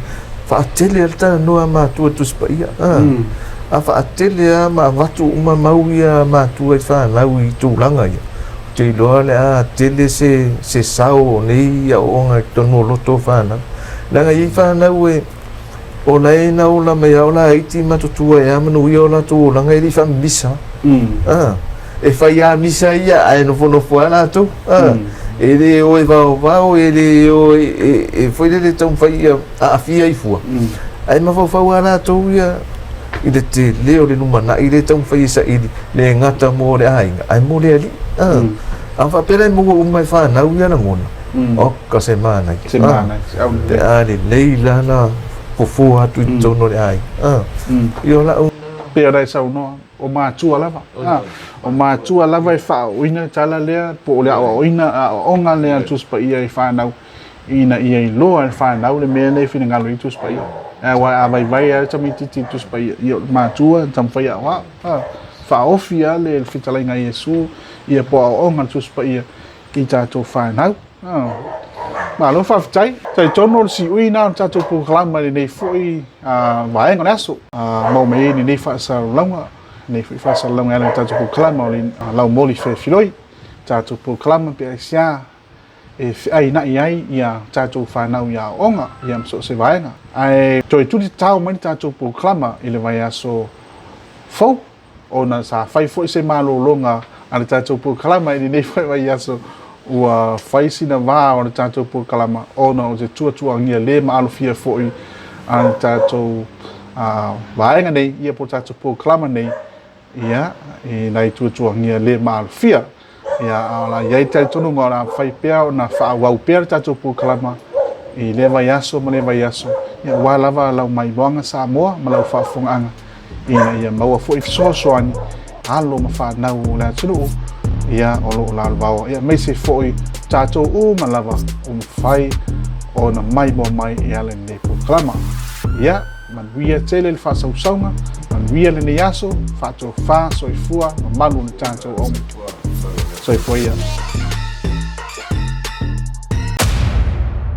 faatele lava le talanoa a matua i Tusi Paia. A, a faatele lava ma avatu uma mau ia a matua i fanau i tulaga ia, ou te iloa o le a tele se, se sao o nei aoaoga i totonu o loto o fanau. Leaga e i ai fanau e, o la e na ola mai lava o laiti matutua e a manuia o latou olaga e le i faamimisa. A, e fai lava misa ia ae nofonofo lava latou. A, e le o e vaovao, e le o e, e, e foi lele taumafai ia aafia ai fua. Ae mafaufau lava latou ia i le tele o le lumanai lea e taumafai e saili, le gata mo le aiga, ae mo le alii. A, a faapea la e maua uma e fanau ia lagona, oka se manaia. Se manaia, se aulelei. Pe a lelei la na fofo atu i totonu o le aiga. A, ia o lau. Pei ona e saunoa, o matua lava. A, o matua lava e faaooina le tala lea, po o le aoaoina, aoaoga lea a le Tusi Paia i fanau, ina ia iloa e le fanau le mea lea e finagalo i ai le Tusi Paia. Aua a vaivai lava le tamaitiiti i le Tusi Paia, ia o le matua e taumafai e aoao. A, faaofi lava le fetalaiga a Iesu ia po o aoaoga a le Tusi Paia i tatou fanau. A, malo faafetai. Talitonu o le siui lena o le tatou polokalama i lenei foi vaega o le aso. Maua mai ai lenei faasalalauga, lenei foi faasalalauga e ala i le tatou polokalama o le Laumoli Feafiloi, tatou polokalama pe aisea e feaina'i ai ia tatou fanau i aoaoga ia ma so o se vaega. Ae toe tuli tatao mai le tatou polokalama i le vaiaso fou, ona sa fai foi se malologa a le tatou polokalama i lenei foi vaiaso, ua fai sina va o le tatou polokalama ona o se tuatuagia le maalofia foi a le tatou vaega nei, ia po o le tatou polokalama nei, ia, i nai tuatuagia le maalofia. Ia, a o le a i ai le talitonuga o le a mafai pea ona faaauau pea le tatou polokalama i lea vaiaso ma lea vaiaso, ia, aua lava lau maimoaga Samoa ma lau faafofogaaga ina ia maua foi fesoasoani alo ma fanau o le atunuu ia o lo o lalovaoa, ia aemaise foi tatou uma lava o mafai ona maimoa mai e ala i lenei polokalama. Ia, Manuia tele le faasausauga, manuia lenei aso, faatofa, soifua, mamalu o le tatou aumatutua. Soifua ia.